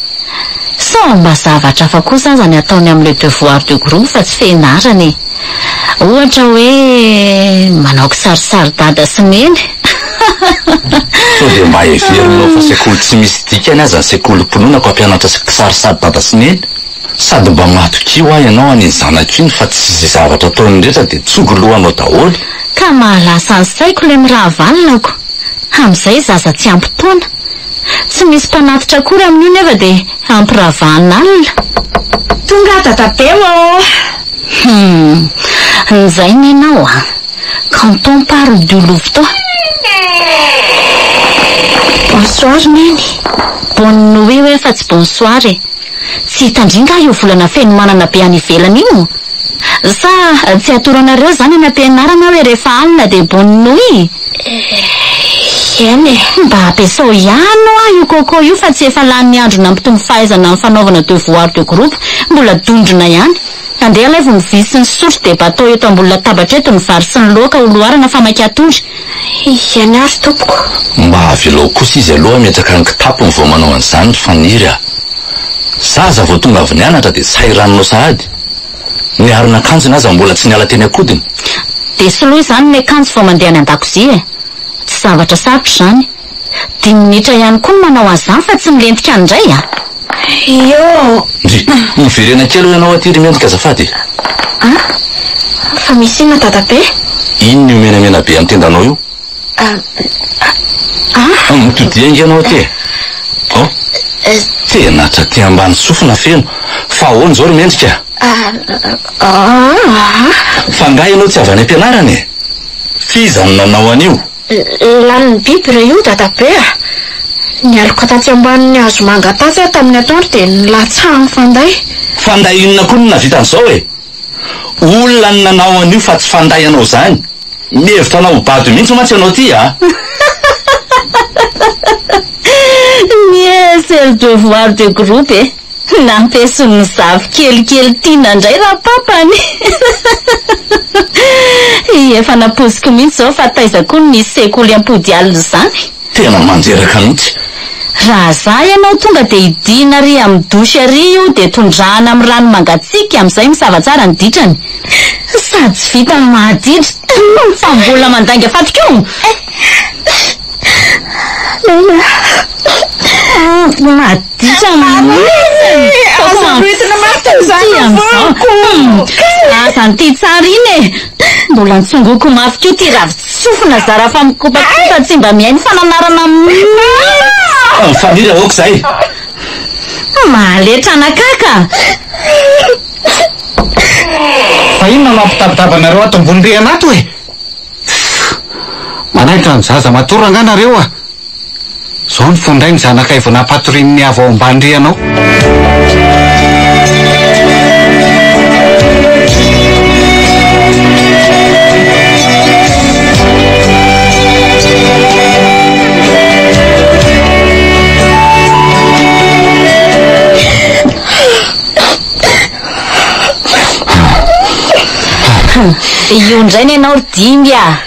Sao mba zavatra hafa kosa aza ny ataony amin'ilay devoir de groupe fa tsy fianarana e! Ohatra hoe manao kisarisary dada sy neny. Sao dia mba heverinao fa sekoly tsy misy dikany aza ny sekolim-pinoana ko hampianatra kisarisary dada sy neny? Sady mba matokia hoa ianao an'iny zanako iny fa tsy izay zavatra ataony rehetra dia tsogo lohanao daholo. Ka mahalasa ny saiko ilay mirahavalona ko! Amin'izay zaza tsy ampy taona. Tsy misy mpanatitra akory amin'io nefa dia ampiravahana alina. Tonga dadabe ô! Hum, nzay nenao a! Quand on parle du louveteau. Bonsoir Neny. Bonne nuit hoe fa tsy bonsoir e! Tsy hitandry nga io volana fenomanana be any ivelany io? Sa tsy atoro anareo izany any am-pianarana hoe rehefa alina dia bonne nuit? Eny e. Mba ampiasao ihany hoa io coco io fa tsy efa lany andro nampitombo fahaizana amin'ny fanaovana devoir de groupe, mbola dondrona ihany. Andeha alaivo ny vy sy ny sotro dia batao eto ambony latabatra eto ny vary sy ny laoka ho loharana fa maika hatory. Eny ary tompoko. Mba avelao kosa izy aloha hametraka ny kitapony vao manao an'izany ry Faniry a! Zaza vao tonga avy nianatra dia sahiraninao sahady. Ny aron'akanjony aza mbola tsy niala teny an-kodiny. Dia soloy izany ny akanjo vao mandeha any an-dakozia e! Tsy zavatra sarotra izany. Dimy minitra ihany koa no manao an'izany fa tsy milentika any indray a! Io! Ndry, miverena kely hoy ianao aty ry Mendrika azafady e! An? Fa misy inona dadabe? Inona io menamena be amin'ny tendanao io? An? Mitodia ange ianao aty e! Ao! Tena hatraty ambany sofina feno! Fa ahoana izao ry Mendrika? An? Fa angaha ianao tsy avy any am-pianarana e? F'iza no nanao an'io? Lanin'ny biby re io dadabe a! Nialoka tatsy ambanin'ny hazo manga tatsy aho tamin'ny atoandro dia nilatsahan'ny fanday. Fanday inona koa no nahavita an'izao e? Olona no nanao an'io fa tsy fanday anao izany. Mihevitra anao ho bado mihitsy mantsy ianao ity a! Mieux c'est le devoir de groupe e! Nampieson'ny zafy kelikely tiana indray rapapany. Efa nampoiziko mihitsy izao fa taiza koa no nisy sekoly ampody alina izany. Tena mandreraka mihitsy. Raha za ianao tonga dia idina ary amin'ny douche ary io dia tondrahana amin'ny rano mangatsiaka amin'izay misava tsara ny ditrany. Sady tsy vita ny mahaditra fa mbola mandainga faty koa. Nena. Maditra mihitsy. Aza rohitina mafy izany ny voloko. Aza an'ity tsara iny e. Mbola nitsongoko mafy koa ity ravin-tsofina zara fa mikopakopa tsy mba mihaino fananarana mihitsy. Faniry aoka izay. Mahaletra anakaka. Fa inona no ampitabataba anareo ato ambony rihana ato e? Manaitra ny zaza matory rangahy nareo a! Zao ny fon-dray ny zanakay vao nampatorian'ny avy ao ambany rihana ao. Io indray ny anao ry Dimby a!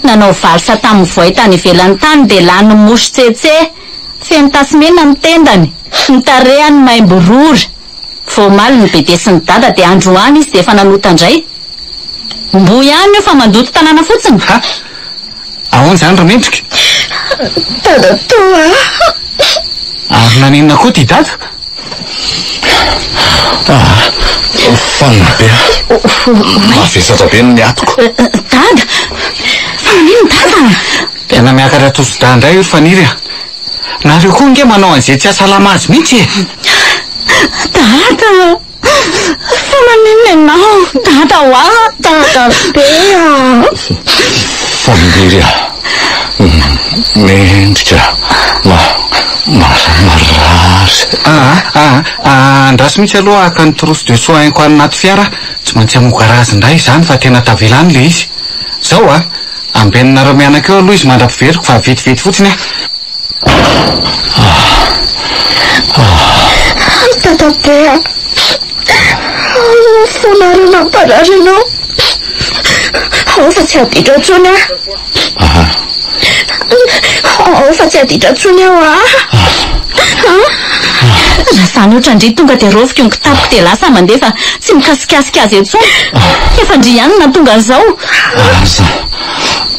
Nanao valsa tamin'ny voay tany ivelany tany dia lany mouche tsetse. Feno tasy mena ny tendany, ny tarehany maimbo rora. Vao omaly ny bebe sy ny dada dia androany izy dia efa nanota indray. Mbo ihany io fa mandoto tanàna fotsiny. Ha! Ahoana izany ry Mendrika? Dadatoa a! Ary naninona koa ity dada? Ah, fanina be. Mavesatra be ny atiko. Dada! Fa maninona dada? Tena miakatra tosi-drà indray io ry Faniry a! Nareo koa ange manao an'izay tsy hahasalama azy mihitsy e! Dada! Fa maninona ianao? Dada hoa! Dada be a! Faniry a! Mendrika ma marary. Aa aa aa andraso mihitsy aloha haka ny trousse de soins-ko any anaty fiara aho, tsy maintsy hamoha garazy indray izany fa tena tavela any ilay izy. Zao a, ambeninareo mianaka eo aloha izy mandra-piveriko fa vetivety fotsiny aho. Dadabe a, fonareo namparary anao. Ao fa tsy haditra intsony aho. Ao fa tsy haditra intsony aho a. Raha izany ohatran-dry tonga dia raofiko ny kitapoko dia lasa mandeha fa tsy mikasikasika azy intsony. Efa ndry ihany no nahatonga an'izao. Aza,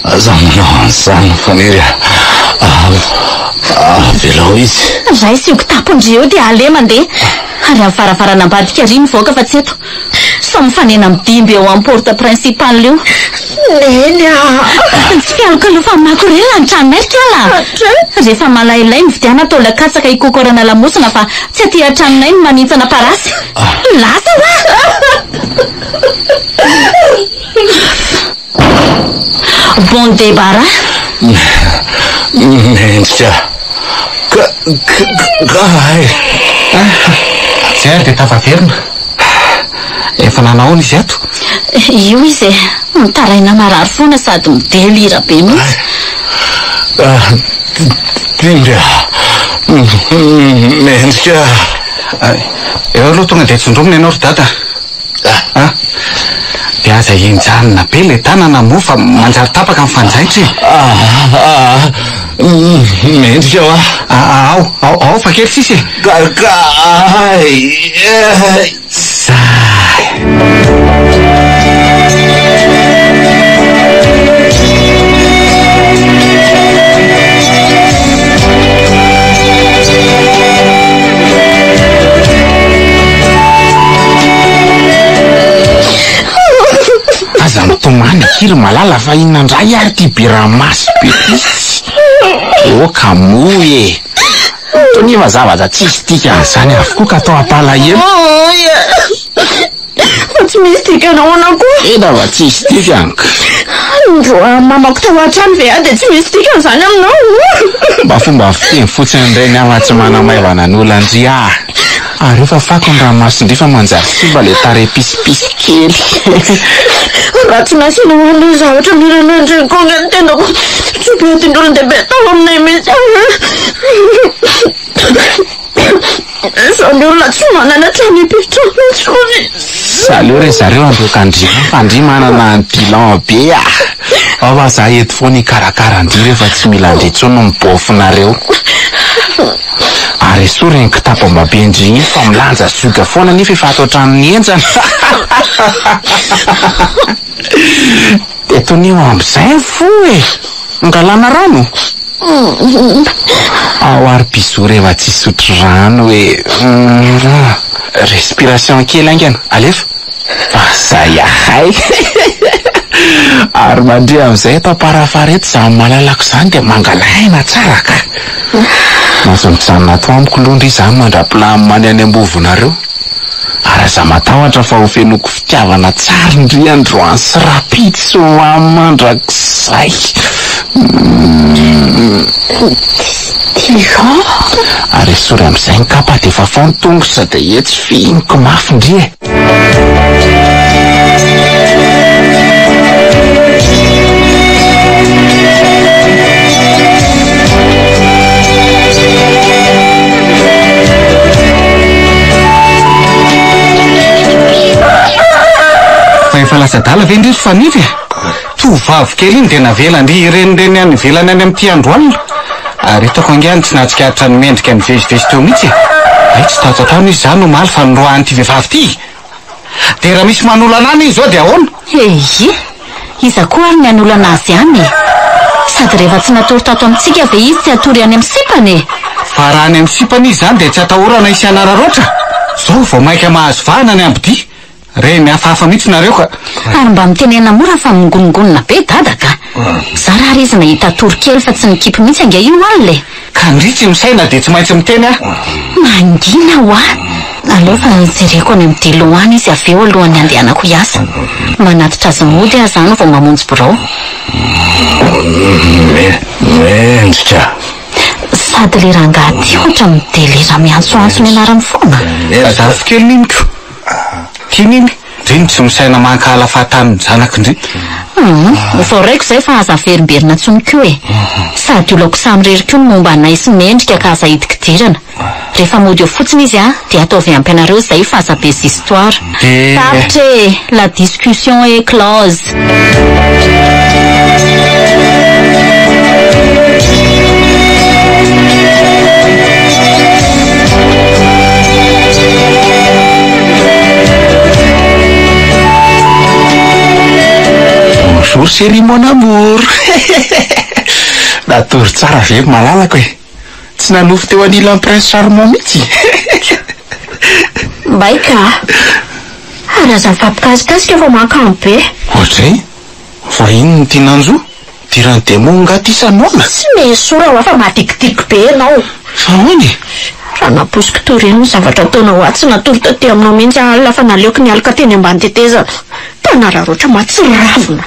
aza manao an'izany Faniry a. Avelao izy. Raiso io kitapon-dry io dia aleha mandeha. Ary amin'ny varavarana ambadika ary mivoaka fa tsy eto. Sao mifanena amin'ny dimby eo amin'ny porte principale io. Neny a! Tsy fialokalofan'ny makorelina ny tranonay ry kala a! Rehefa malailay mividiana taola katsaka hikokorana lamosina fa tsy aty an-tranonay no manintsana parasy. Lasa hoa! Bon débarras! Mendrika ka ka ay. Zay ary dia tafaverina. Efa nanahoana izy ato? Io izy e, mitaraina marary foana sady midelira be mihitsy. Dimby a! Mendrika. Eo aloha tonga dia tsindromina ianao ry dada. Ah! Dia aza henjanina be ilay tanana moa fa manjary tapaka ny fanjaitra e! Ah! Ah! Mendrika hoa! Ah! Ao! Ao! Ao fa kely sisa e! Ka! Ka! Ay! Zay! Aza mitomany akia ry malala fa inona indray ary ity be ramaso be ity? Oka moa e! Tonia fa zavatra tsisy dikan'izany avokoa ka atao hampalahelo. Fa tsy misy dikany ahoana koa? Tena fa tsisy dikany ka. Noroahan'ny mamako tao an-trano ve aho dia tsy misy dikany izany aminao? Mba fomba fiteny fotsiny indray ny ahy fa tsy manamaivana ny olan-dry ah. Ary eo fafako ny ranomason-dry fa manjary simba ilay tarehy pisipisy kely. Raha tsy nasianao an'ilay zavatra mila nandreny koa ange ny tenako tsy ho entin'olon-dehibe tao aminay mihitsy aho e. Izany olona tsy manana trano hipetrahana intsony. Aleo re zareo handroaka an-dry any fa ndry manana ny bilan be ah! Ao fa za eto foana hikarakara an-dry rehefa tsy mila an-dry intsony ny bôfinareo. Ary esory iny kitapo ambaben-dry iny fa milanja zioga foana nefa efa ato an-tranon'ny henjana. Dia tonio amin'izay ny fo e! Angalana rano? Ao ary bisous rehefa tsy hisotro rano e! Respiration kely haingana, alefa! Fa zay ahay! Ary mandria amin'izay eto am-parafara eto izany malalako izany dia mangala aina tsara ka! Mahazo mijanona ato amiko aloha ndry izany mandra-pilamina any am-bovonareo. Ary aza matahotra fa ho fenoiko fitiavana tsara ndry androany sy rahampitso ho any mandrakizay. Dijon. Ary esory amin'izay ny kapa dia fafao ny tongotra dia etsy fihiniko mafy ndry e. Fa efa lasa adala ve ndry ry Fanivy e? Tovovavy kely iny dia navelan-dry hirenireny any ivelany any amin'ity andro alina. Ary hitako ange any tsy nahatsikaritra ny mendrika nivezivezy teo mihitsy e. Hay tsy tato an-trano izy izany omaly fa noroahan'ity vehivavy ity. Dia raha misy manolana any izy izao dia ahoana? Ehe! Iza koa ary ny hanolana azy any e? Sady rehefa tsy natory tato amintsika ve izy tsy hatory any amin'ny sipany e? Fa raha any amin'ny sipany izy izany dia tsy atahorana hisy hanararaotra? Zao vao mainka mahazo vahana ny ambodia. Reny hafahafa mihitsy nareo ka. Ary mba mitenena mora fa mingonongonona be dada ka. Zara ary izy nahita tory kely fa tsy nikipy mihitsy ange io alina e! Ka ndry tsy misaina dia tsy maintsy miteny aho. Mangina hoa! Aleo fa jereko any amin'ny Dilo any izy avy eo alohan'ny handehanako hiasa. Manatitra azy mody aho izany vao mamonjy birao. Mendrika. Sady le rangahy ty ohatra midelera miantsoantso ny anarany foana. Zafikeliny iny ko. Tiany iny. Ndry no tsy misaina mankahala fahatany ny zanako ndry. Hum, voaraiko izay fa aza averimberina intsony koa e. Sady olako samirery koa ny momba anay sy Mendrika ka aza idikidirana. Rehefa mody eo fotsiny izy an, dia ataovy ampy anareo izay fa aza be histoires. Tapitra e! La discussion est close. Bonjour chérie mon amour Natory tsara ve ry malalako e? Tsy nanofy teo anilan'i Prince Charmant mihitsy? Mbay ka! Ary aza mifampikasikasika fa mankamo be. Oadray! Fa inona ity nanjo? Idiran'ny demony nga ty sa noana? Tsy mesora hoa fa madikidiko be ianao. Fa ahoana e? Raha nampoiziko toy ireny ny zavatra ataonao ahy tsy natory taty aminao mihitsy aho alina fa naleoko nialoka teny ambany tetezana. Mpanararaotra mahatsiravina.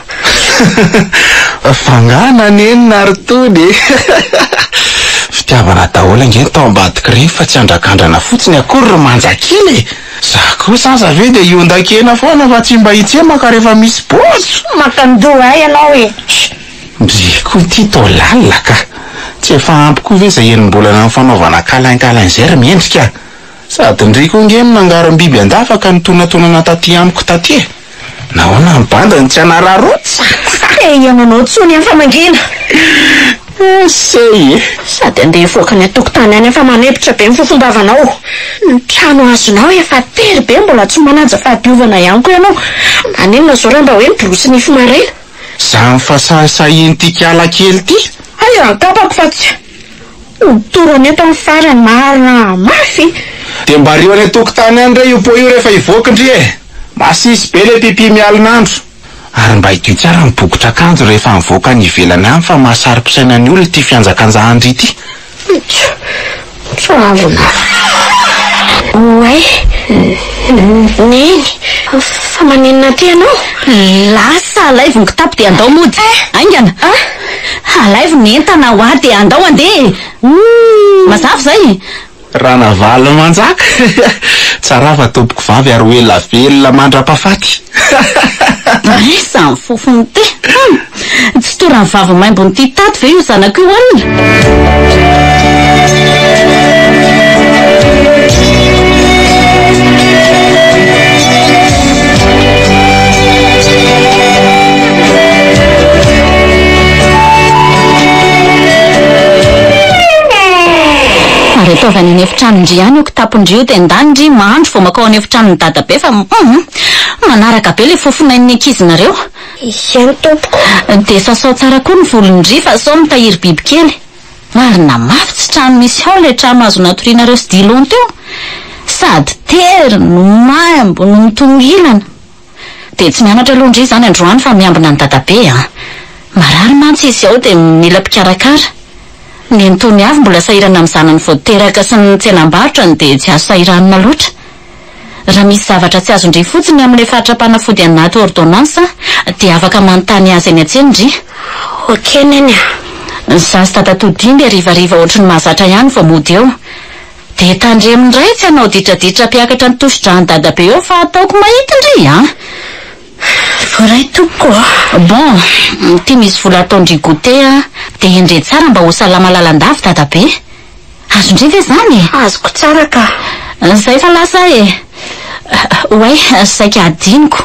Fa nga nanenina ry tony e? Fitiavana daholo ange ny tao ambadik'ireny fa tsy andrakandrana fotsiny akory ry manja kely e! Za kosa aza ve dia hiondan-kena foana fa tsy mba hitsemaka rehefa misy bôjo? Makandoha ahy ianao e! Ndry koa ity toa lalina ka! Tsy efa ampy koa ve izay enim-bolana nifanaovana câlin câlin izay ry mendrika a! Sady ndry koa nge no nangarom-biby an-davaka nitonatonana taty amiko taty e! Nahoana ny bandy no tsy hanararaotra? Tsy te hihaino anao intsony aho fa mangina! Essaye e! Sady andeha hivoaka any an-tokotany any aho fa manempotra be ny fofom-bavanao. Ny trano azonao efa tery be mbola tsy manaja fahadiovana ihany koa ianao. Maninona izao raha mba hoe miborosy nify maraina? Izany fahasahisahian'ity kiala kely ity? Hay angambako fa tsy ho torana eto amin'ny farany marina mafy. Dia mba rio any an-tokotany any re io pot io rehefa hivoaka ndry e! Masisy be le pipi mialin'andro. Ary mba hidio tsara ny bokotr'akanjo rehefa mivoaka any ivelany any fa mahasaro-pisaina ny olona ity fihanjakanjahan-dry ity. Tsoavina. Oay. Neny. Fa maninona aty ianao? Lasa alaivo ny kitapo dia andao mody. Haingana. Alaivo ny entana ho ahy dia andao handeha e. Mazava izay? Ranavalomanjaka! Tsarava tompoko vavy ary ho ela velona mandra-pahafaty. Aiza ny fofony ity? Hum! Tsy toa rahavavy maimbon'ity tato ve io zanako io alina? Ary ataovy any an'efitranon-dry ihany io kitapon-dry io dia ndany ndry mandro vao makao an'efitranon'i dadabe fa hum! Manaraka be ilay fofonain'ny ankizinareo. Eny tompoko. Dia sasao tsara koa ny volon-dry fa sao mitahiry bibikely. Marina mafy tsy trano misy hao ilay trano azo natorianareo sy Dilon teo. Sady tery no maimbo no mitongilana. Dia tsy mianatra aloha ndry izany androany fa miambina an'i dadabe a. Marary mantsy izy ao dia mila mpikarakara. Nenitoany avy mbola sahirana amin'ny zanany vao teraka sy ny tsenam-barotrany dia tsy azo sahiranina loatra. Raha misy zavatra tsy azon-dry fotsiny amin'ilay fatram-panafody anaty ordonnance dia afaka manontany azy eny an-tsena ndry. Ok neny a. Za sy dadatoa Dimby harivariva ohatry ny mahazatra ihany vao mody eo. Dia tandremo indray tsy hanao ditraditra hampiakatra ny tosidran'i dadabe eo fa ataoko mahita ndry a! Voaray tompoko a! Bon, ity misy vola ataon-dry goûter a, dia endre tsara mba ho salama lalandava dadabe. Azon-dry ve izany e? Azoko tsara ka. Zay fa lasa e! Oay, saika hadinoko,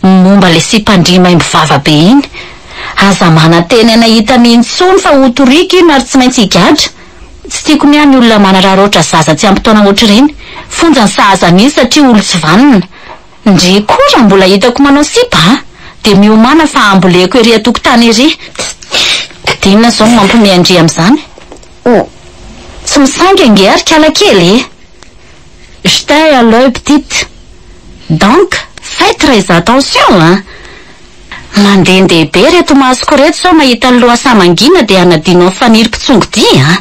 momba ilay sipan-dry maimbo vava be iny. Aza manantena ny hahita an'iny intsony fa ho toriko iny ary tsy maintsy higadra. Tsy tiako ny ahy ny olona manararaotra zaza tsy ampy taona ohatr'ireny. Fonja ny sahaza an'iny satria olon-tsy vanona. Ndry koa raha mbola hitako manao sipa a! Dia miomàna fa amboleko ery an-tokotany ery. Dia inona izao no mampiomehy an-dry amin'izany? Tsy misangy ange ary kala kely e! Jetez à l'oeil petite. Donc, faites très attention hein! Mandehandeha be reto masoko reto sao mahita ny lohasaha mangina dia hanadino an'i Faniry mpitsongo dia an!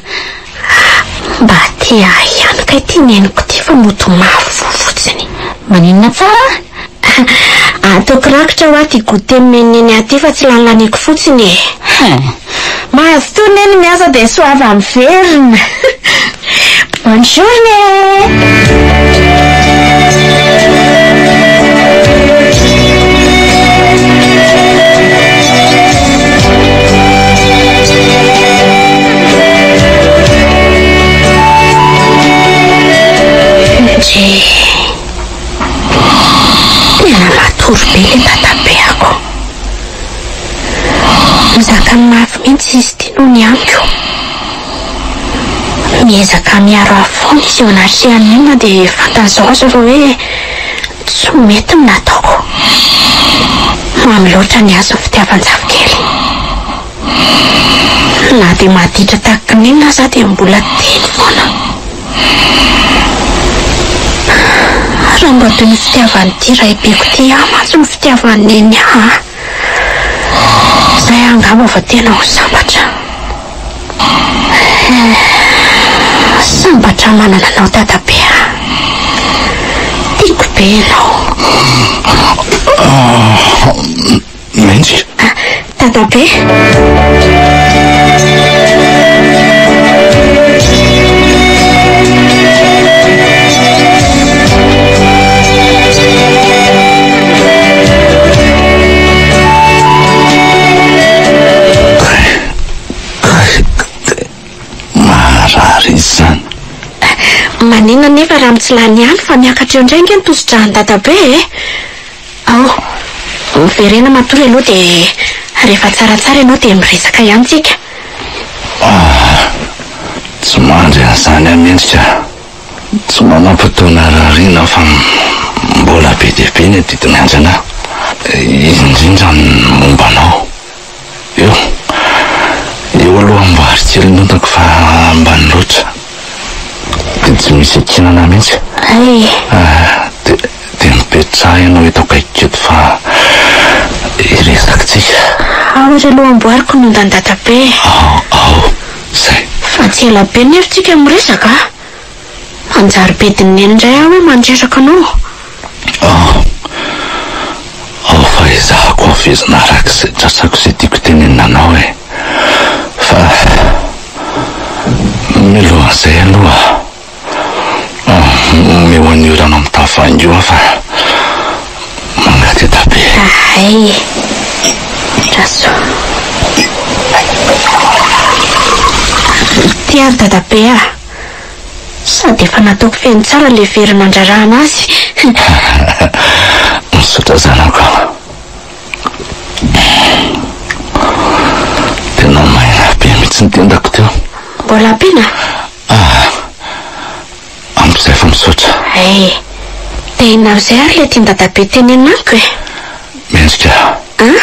Mba tia ahy ihany kay ity neniko ity fa mody mafy fo fotsiny. Maninona tsara? Ataoko rakitra hoa ity goûter nomen'i neny ahy ity fa tsy lanilaniko fotsiny e! Hein! Mazotoa neny miasa dia soava miverina! Bonne journée! Ndry. Tena matory be ilay dadabeako. Mizaka ny mafy mihitsy izy ity noho ny amiko. Miezaka miaro ahy foana izy eo anatrehan'ny olona dia fantany izao aza fa hoe tsy mety ny nataoko. Mamy loatra ny azy ny fitiavan-jafikely. Na dia maditra tahaka ny inona aza aho dia mbola tiany foana. Raha mba toy ny fitiavan'ity raibeko ity ahy mantsy no fitiavan'i Neny ahy, izay aho angamba vao tena ho sambatra. Sambatra manana anao dadabe a! Tiako be ianao. Mendrika. Dadabe. Marary izany. Maninona anefa raha mitsilany ihany fa miakatra eo indray ange ny tosi-dràn'i dadabe e! Ao, miverena matory aloha dia rehefa tsaratsara ianao dia miresaka ihany tsika. Ah, tsy mandry an'izany aho mendrika. Tsy manam-potoana rariana fa mbola be dia be ny adidy miandry anah, indrindra ny momba anao. Eo, eo aloha amboary kely ny ondako fa ambany loatra. Dia tsy misy ankinana mihitsy. Hay. Ah, dia, dia mipetraha ianao eto akaikiko eto fa hiresaka tsika. Ao ary aloha amboariko ny ondan'i dadabe. Ao, ao, zay. Fa tsy ela be nefa tsika miresaka a. Manjary bedin'i neny indray aho hoe mandreraka anao. Ao. Ezahako havezina araka izay tratrako izay tiako tenenina anao e. Fa mialohan'izay aloha, omeo an'io rano amin'ny tavoahangy io aho fa mangateta be. Hay e. Andraso. Ity ary dadabe a. Sady efa nataoko feno tsara ilay vera nandrarahana azy. Misaotra zanako a. Tena maina be mihitsy ny tendako teo. Mbola ampiana? Ah, ampy izay fa misaotra. Hay, dia inona amin'izay ary ilay tian'i dadabe tenenina amiko e? Mendrika. An?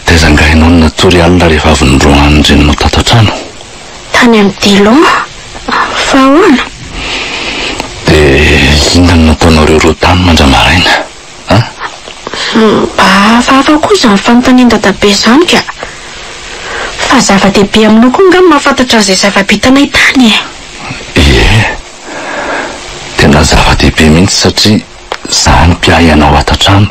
Taiza angaha ianao no natory alina rehefa avy noroahan'ny reninao tato an-trano? Tany amin'ny Dillon. Fa ahoana? Dia inona no nataonareo roa tany mandra-maraina? An? Mba hafahafa koa izany fanontanian'i dadabe izany ka. Fa zava-dehibe aminao koa angaha ny mahafantatra an'izay zava-bitanay tany e? Ie. Tena zava-dehibe mihitsy satria izaho no mpiahy anao ato an-trano.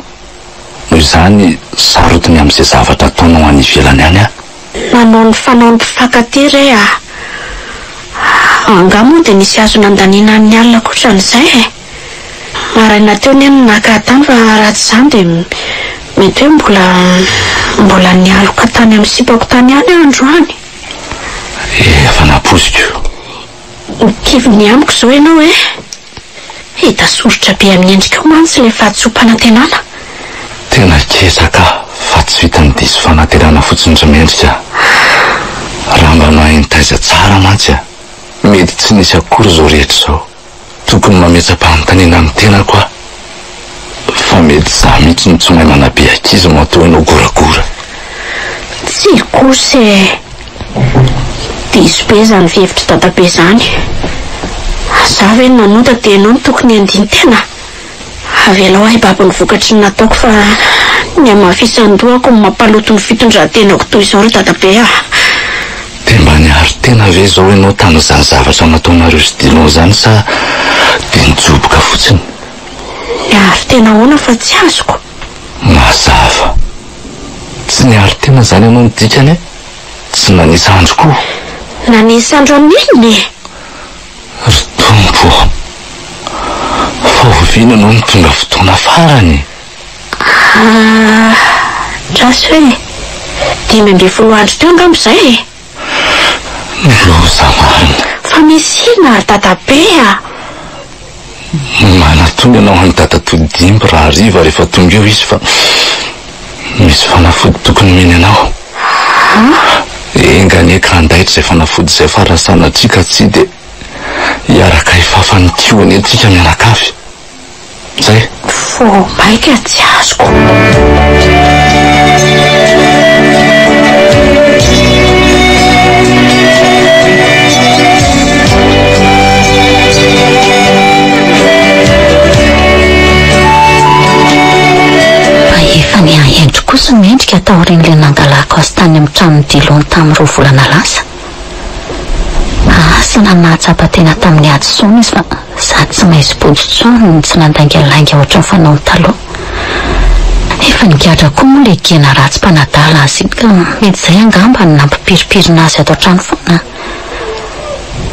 Noho izany, sarotiny amin'izay zavatra ataonao any ivelany any aho. Nanao ny fanaon'ny mpifankatia re aho. Angaha moa dia nisy azo nandaniana ny alina ankoatran'izay e? Maraina teo anie no naka ahy tany fa raha tsy izany dia mety hoe mbola mbola nialoka tany amin'ny sipako tany ihany aho androany. Efa nampoiziko. Kivy ny amiko izao ianao e! Hita soritra be amin'ny endrikao mantsy ilay fahadisoam-panantenana. Tena kesaka fa tsy vitan'ny diso fanantenana fotsiny ry Mendrika a! Raha mba nahay nitaiza tsara mantsy a! Mety tsy nisy akory izao rehetra izao. Tokony mametsa-panontaniana amin'ny tenako aho fa mety izaho mihitsy no tsy mahay manabe ankizy matoa ianao goragora. Tsia kosa e! Diso be izany fihevitr'i dadabe izany. Za ve no nanota dia ianao no tokony handini-tena? Avelao aho hibaby ny vokatry ny nataoko fa ny hamafisan-dohako no mampaloto ny fitondran-tenako toy izao ry dadabe a! Dia mba niaro tena ve izao ianao tamin'izany zavatra nataonareo sy Dillon izany sa dia nijoboka fotsiny? Niaro tena ahoana fa tsy azoko? Mazava. Tsy niaro tena izany ianao ny dikany e? Tsy nanisa andro koa? Nanisa andro amin'inona e? Ry Tompo ô! Fa oviana ianao no tonga fotoana farany e? Ah, andraso e! 15 andro teo angamba izay e! Loza marina! Fa misy inona ry dadabe a? Manatona ianao any dadatoa Dimby rahariva rehefa tonga eo izy fa misy fanafody tokony omeny anao. Enga anie ka handaitra izay fanafody izay fa raha sanatria ka tsia dia hiaraka hifafa ny kihony eny tsika mianakavy. Zay. Vao maika tsy azoko. Fa efa niha-hendry kosa Mendrika taorian'ilay nangalako azy tany amin'ny tranon'i Dillon tamin'ny roa volana lasa. Asa na nahatsapa tena tamin'ny hadisoany izy fa sady tsy maizim-pody intsony no tsy nandaingalainga ohatran'ny fanaony taloha. Efa nigadra koa moa ilay gena ratsy mpanadala azy iny ka mety izay angamba no nampipirimpirina azy ato an-trano foana.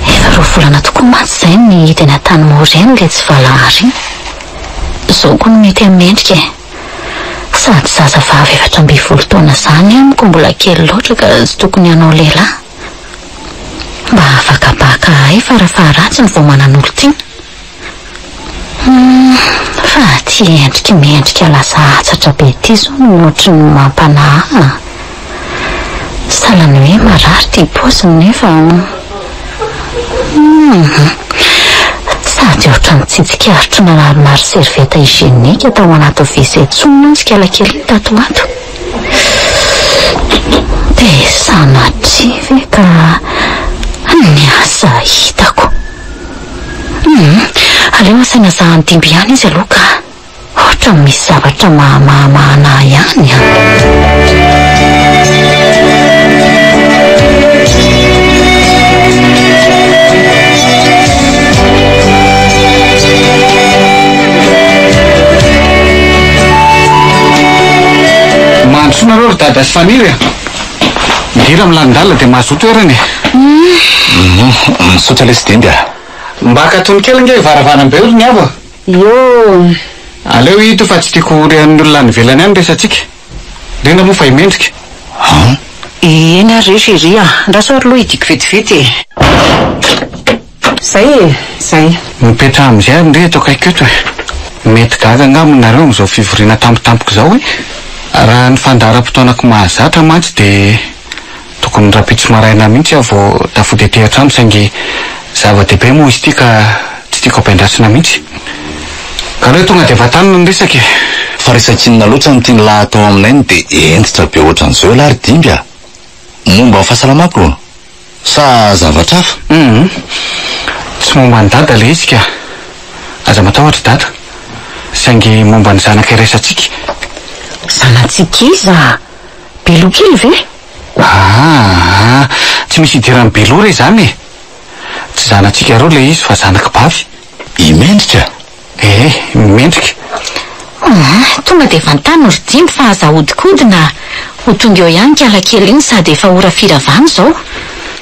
Efa roa volana tokoa mantsy izay no nihidy eny Antanimora eny ilay tsy valahara iny. Izao koa no mety amin'ny endrika e. Sady zazavavy 14 taona izany amiko mbola kely loatra ka tsy tokony hanao lehilahy. Mba afaka baka ahay farafaharatsiny vao manan'olon-tiana. Humm, fa ity endriky mendrika lasa hatsatra be ity izao no ohatry ny mampanahy ahy a. Sahala ny hoe marary ity paoziny nefa humm. Sady ohatran'ny tsy tsikaritro nanarinary serviette hygiénique tao anaty WC intsony mantsy kalakely iny tato ho ato. Dia sanatria ve ka ny asa hitako. Humm, aleo asaina zahan'i Dimby ihany izy aloha ka. Ohatran'ny misy zavatra mahamahana ahy ihany an. Dada sy Faniry a! Midira amin'ny lalindalina dia mahazoa toerana e! Misaotra lesy Dimby a! Mba akatony kely ange varavarambe io ry Niavo a! Io! Aleo hito fa tsy tiako ho rehan'ny olona any ivelany any ny resatsika. Indrindra moa fa i Mendrika. An? Eny ary re chérie a! Andraso ary aloha hidiko vetivety e! Zay e! Zay. Mipetraha amin'izay ary ndry eto akaiky eto e! Mety gaga angamba nareo amin'izao fivoriana tampotampoka izao e! Raha ny fandaharam-potoanako mahazatra mantsy dia tokony rahampitso maraina mihitsy aho vao tafody aty an-trano saingy zava-dehibe moa izy ity ka tsy tiako ampiandrasina mihitsy. Ka aleo tonga dia vantanina ny resaka e! Fa resaka inona loatra no tian'lah atao aminay no dia hentitra be ohatran'izao ialahy ry Dimby a! Momba ny fahasalamako? Sa zavatra hafa? Humm. Tsy momba an'i Dada ilay izy ka. Aza matahotra Dada. Saingy momba ny zanaka iraisantsika. Zanatsika iza? Beloha kely ve? Aa! Tsy misy idiran'i Beloha re izany e! Tsy zanatsika roa ilay izy fa zanak'i Bavy. I Mendrika? Ee, mendrika. Humm, tonga dia vantany ry Dimby fa aza ahodikodina a! Ho tonga eo ihany kala kely iny sady efa ora firavana izao.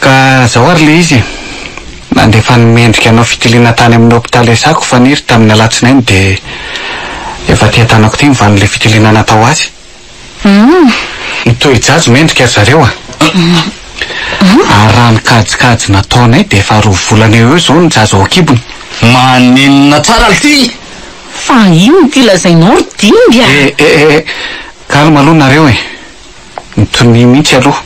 Ka zao ary le izy e! Nandefa an'i Mendrika hanao fitiliana tany amin'ny hopitaly Esako Faniry tamin'ny alatsinainy dia efa aty an-tanako ity ny valin'ilay fitiliana natao azy. Humm. Mitohy-jajo mendrika ry zareo a! Ary raha ny kajikajy nataonay dia efa roa volana eo eo izao ny zaza ao an-kibony. Maninona tsara lty? Fa inona ity lazainao ry Dimby a? Eh eh eh, calme aloha nareo e! Mitonia mihitsy aloha.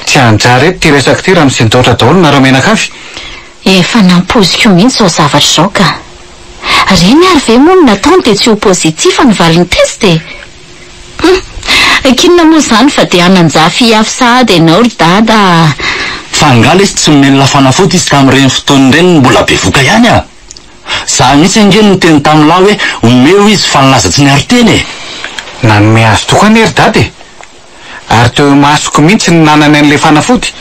Tsy hanjary eto ity resaka ity raha misendaotra daholo nareo mianakavy. Efa nampoiziko mihitsy izao zavatra izao ka. Reny ary ve moa no nataony dia tsy ho positif ny valin'ny test e? Hum! K'inona moa izany fa dia hanan-jafy hiafy sahady ianao ry dada a! Fa angaha lesy tsy nomen'la fanafody izy tamin'ireny fotoana ireny mbola bevoka ihany a! Za mihitsy ange no niteny tamin'lah hoe omeo izy fa nilaza tsy niaro tena e! Nanome azy tokoa anie ry dada e! Ary teo imasoko mihitsy no nanany an'ilay fanafody!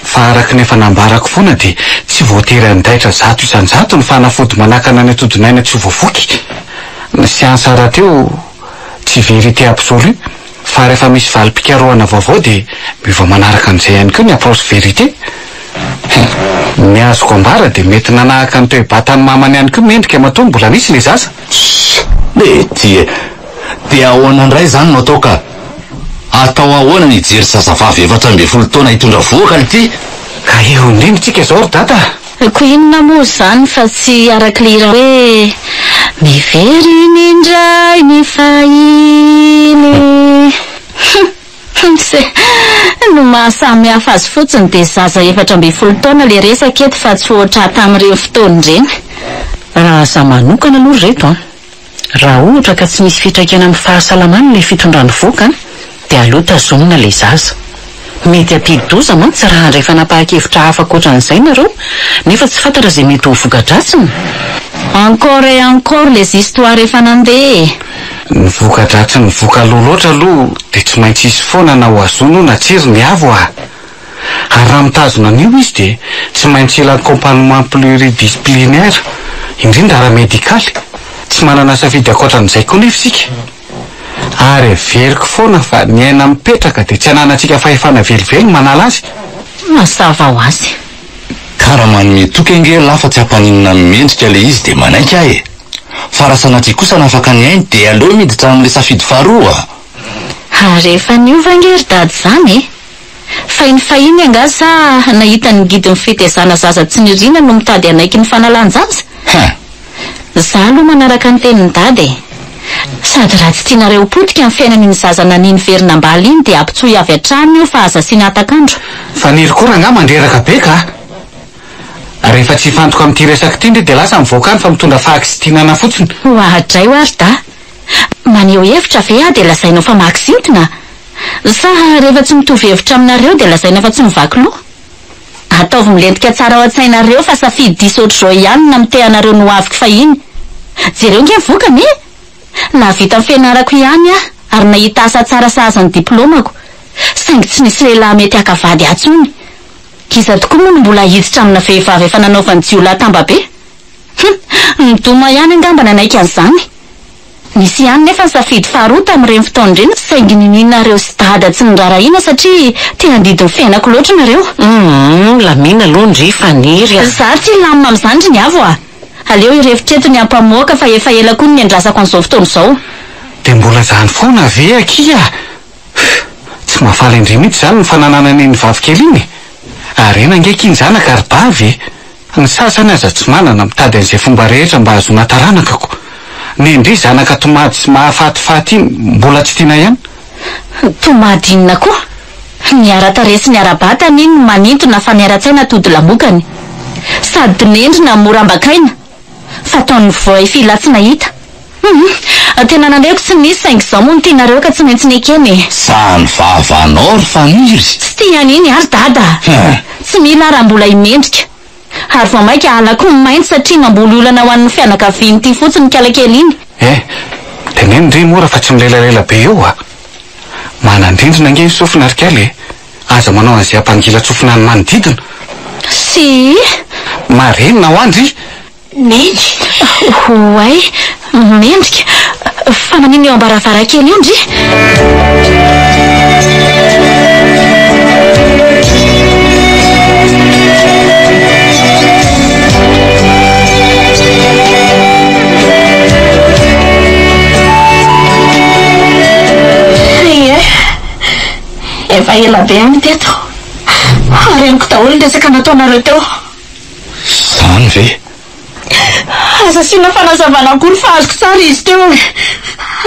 Fa araka ny efa nambarako foana dia tsy voatery handaitra 100% ny fanafody manakana ny atodinaina tsy ho voavoky. Ny siansa rahateo tsy vérité absolue fa rehefa misy valim-pikarohana vaovao dia miova manaraka an'izay ihany koa ny approche vérité. Hum. Ny azoko ambara dia mety nanahaka ny toe-batan'ny mamany ihany koa mendrika matoa mbola nisy ilay zaza. Tssy! Mety e! Dia ahoana indray izany no atao ka? Atao ahoana ny hijery zazavavy 14 taona hitondra vohoka lty? Ka eo indrindra tsika izao ry dada a! Ko inona moa izany fa tsy araka ilay hira hoe Miverina indray ny fahiny. Hum se no maha samy hafa azy fotsiny dia zaza 14 taona le resaka eto fa tsy ohatraa tamin'ireny fotoana ireny. Raha za manokana aloha ry reto an! Raha ohatra ka tsy misy fiantraikany amin'ny fahasalamany ilay fitondrany vohoka dia aleo tazomina ilay zaza. Mety hampidi-doza mantsy raha handray fanapahan-kevitra hafa ankoatran'izay nareo nefa tsy fantatra izay mety ho voka-dratsiny. Encore et encore les histoires efa nandeha e! Ny voka-dratsin'ny voka aloha loatra aloha dia tsy maintsy hisy foana na ho azony io na tsia ry Miavo a! Ary raha mitazona an'io izy dia tsy maintsy hila accompagnement pluridisciplinaire, indrindra ara-medikaly. Tsy manana safidy ankoatran'izay koa nefa isika. Ary heveriko foana fa ny aina mipetraka dia tsy ananantsika fahefana velively ny manala azy. Mazava ho azy. Ka raha manome toky ange lah fa tsy hampaninona an'i Mendrika le izy dia manaiky aho e! Fa raha sanatria kosa nafaka ny ainy dia aleo miditra amin'le safidy faharoa a! Ary efa niova ange ry dada izany e! Fahiny fahiny angaha sa nahita ny ngidin'ny fitezana zaza tsy niriana no mitady hanaiky ny fanalan-jaza? Hein! Za aloha manaraka ny tenin'i dada e! Sady raha tsy tianareo ho potika ny fiainan'iny zaza nania niverina am-bala iny dia ampitsoy avy hatrany io fa aza asiana hatak'andro. Faniry koa rangaha mandreraka be ka! Rehefa tsy hifantoka amin'ity resaka ity ndry dia lasa mivoaka any fa mitondra fahakizitinana fotsiny. Oadray hoa ry da! Maneho hevitra ve aho dia lazainao fa mahakizintina? Sa rehefa tsy mitovy hevitra aminareo dia lazaina fa tsy mivaky loha? Ataovy milentika tsara ao an-tsainareo fa safidy diso ohatr'izao ihany no namotehanareo ny hoaviko fahiny. Jereo ange ny vokany e! Nahavita ny fianarako ihany aho ary nahita asa tsara sahaza ny diplaomako. Saingy tsy nisy lehilahy mety haka vady ahy intsony. Iza tokoa moa no mbola hiditra amina vehivavy efa nanaovan'ny jiolahy tambabe? Hum! Ny doma ihany angamba nanaiky an'izany. Nisy ihany nefa ny safidy faharoa tamin'ireny fotoana ireny saingy ninianareo sy dada tsy noraharahiana satria te handidy ny fiainako loatra nareo. Humm, lamina aloha ndry Faniry a! Za tsy hilamina amin'izany ry Niavo a! Aleo hirefotra eto ny ampamoaka fa efa ela koa no niandrasako an'izao fotoana izao. Dia mbola izany foana ve akia? Tsy mahafaly an-dry mihitsy izany ny fananana an'iny vavikely iny e! Harena ange akia ny zanaka ry bavy e! Ny sasany aza tsy manana, mitady an'izay fomba rehetra mba hahazoana taranaka ko! Ny an-dry zanaka tomady sy mahafatifaty iny mbola tsy tiana ihany. Tomady inona koa? Ny ara-tarehy sy ny ara-batana iny no manintona fa ny ara-tsaina tody lamokany. Sady donendrina mora ambakaina. Fa ataon'ny voay fila tsy nahita. Hum! Tena naleoko tsy nisy saingy izao moa no tianareo ka tsy maintsy nekena e! Zany vavanao ry Faniry! Tsy tia an'iny ary dada a! Tsy mila aho raha mbola i Mendrika. Ary vao mainka halako ny mainty satria namboly olana ho an'ny fianakavian'ity fotsiny ikalakely iny. Eh! Teneno ndry mora fa tsy milelalela be eo a! Manan-drindrina ange ny sofina ry kala e! Aza manao an'izay hampangilan-tsofina ny manodidina. Sy. Marenina hoa ndry! Neny. Oay, mendrika. Fa maninona eo am-baravarankely eo ndry? Ie. Efa ela be aho no teto. Reniko daholo ny resaka nataonareo teo. Izany ve? Aza asiana fanazavana akory fa azoko tsara izy teo e.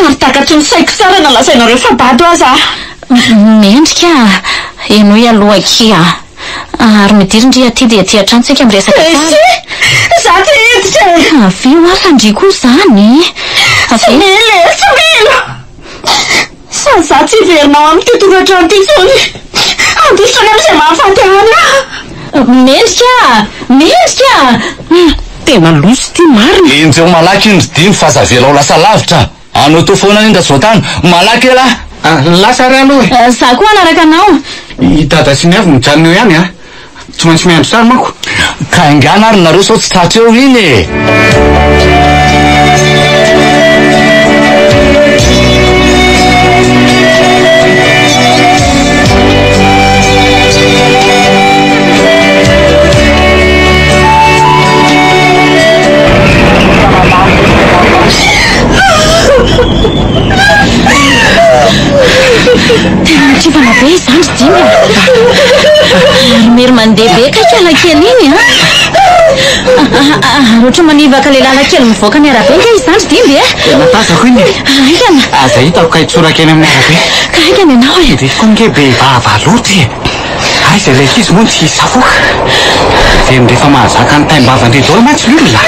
Ary takatry ny saiko tsara na lazainareo fa bado aza aho. Mendrika a! Henoy aloha akia a! Ary midira ndry aty dia aty an-trano tsika miresaka tsara. Ese! Za te hiditra e! Avia hoa fa ndry koa izany e! Tsy mila e! Tsy mila! Sady za tsy hiverina ao amin'ity tokantrano ity intsony. Handositra any amin'izay mahafaty ahy any aho. Mendrika a! Mendrika a! Tena loza ity marina. Enjeho malaky iny ry Dimy fa aza avela ho lasa lavitra. Anao teo foana iny Rasoatany. Malaky elah! Lasa ary aloha e! Za koa hanaraka anao. I Dada sy Niavo mijanona eo ihany a! Tsy maintsy miandry sary manko. Ka haingana ary nareo sao tsy tratra eo iny e! Tena mitrifana be izany ry Dimy a! Ary mery mandeha be kay kalakely iny an! Ary ohatry manivaka ilay lalan-kely mivoaka ny arabe ange izany ry Dimby e! Tena tazako iny e! Haingana! Aza hitako kay tsoraka eny amin'ny arabe. Ka haingana ianao e! Ndry koa ange be vava loatra e! Aiza ilay ankizy moa no tsy hisafoaka? Heveriny rehefa mahazaka ny taim-bavan-dry daholo mantsy ny olona.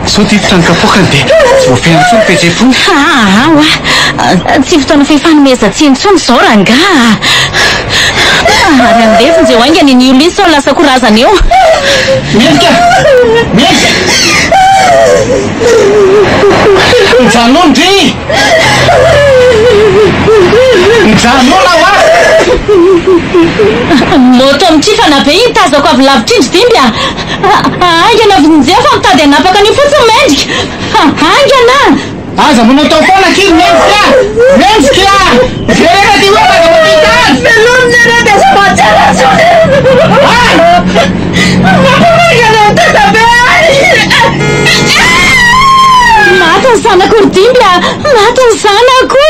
Sao diditra ny kapoakany dia tsy voafehiny intsony ny fihetseham-pony. Aa oa! Tsy fotoana fifanomezan-tsiny intsony izao rangaha a! Ary andeha vonjeo haingana iny olona iny sao lasa korazana eo. Mendrika! Mendrika! Mijanona ndry! Mijanona hoa! Moto mitrifana be iny tazako avy lavitra iny ry Dimby a! Haingana vonjeo fa mitady hanapaka an'io fotsiny Mendrika! Haingana! Aza manao tao foana akia ry Mendrika a! Mendrika a! Miverena aty hoe aza mampita azy! Velomina ianao dia aza mahatsiaro intsony! Mampamangy anao dadabe ahy! Maty ny zanako ry Dimby a! Maty ny zanako!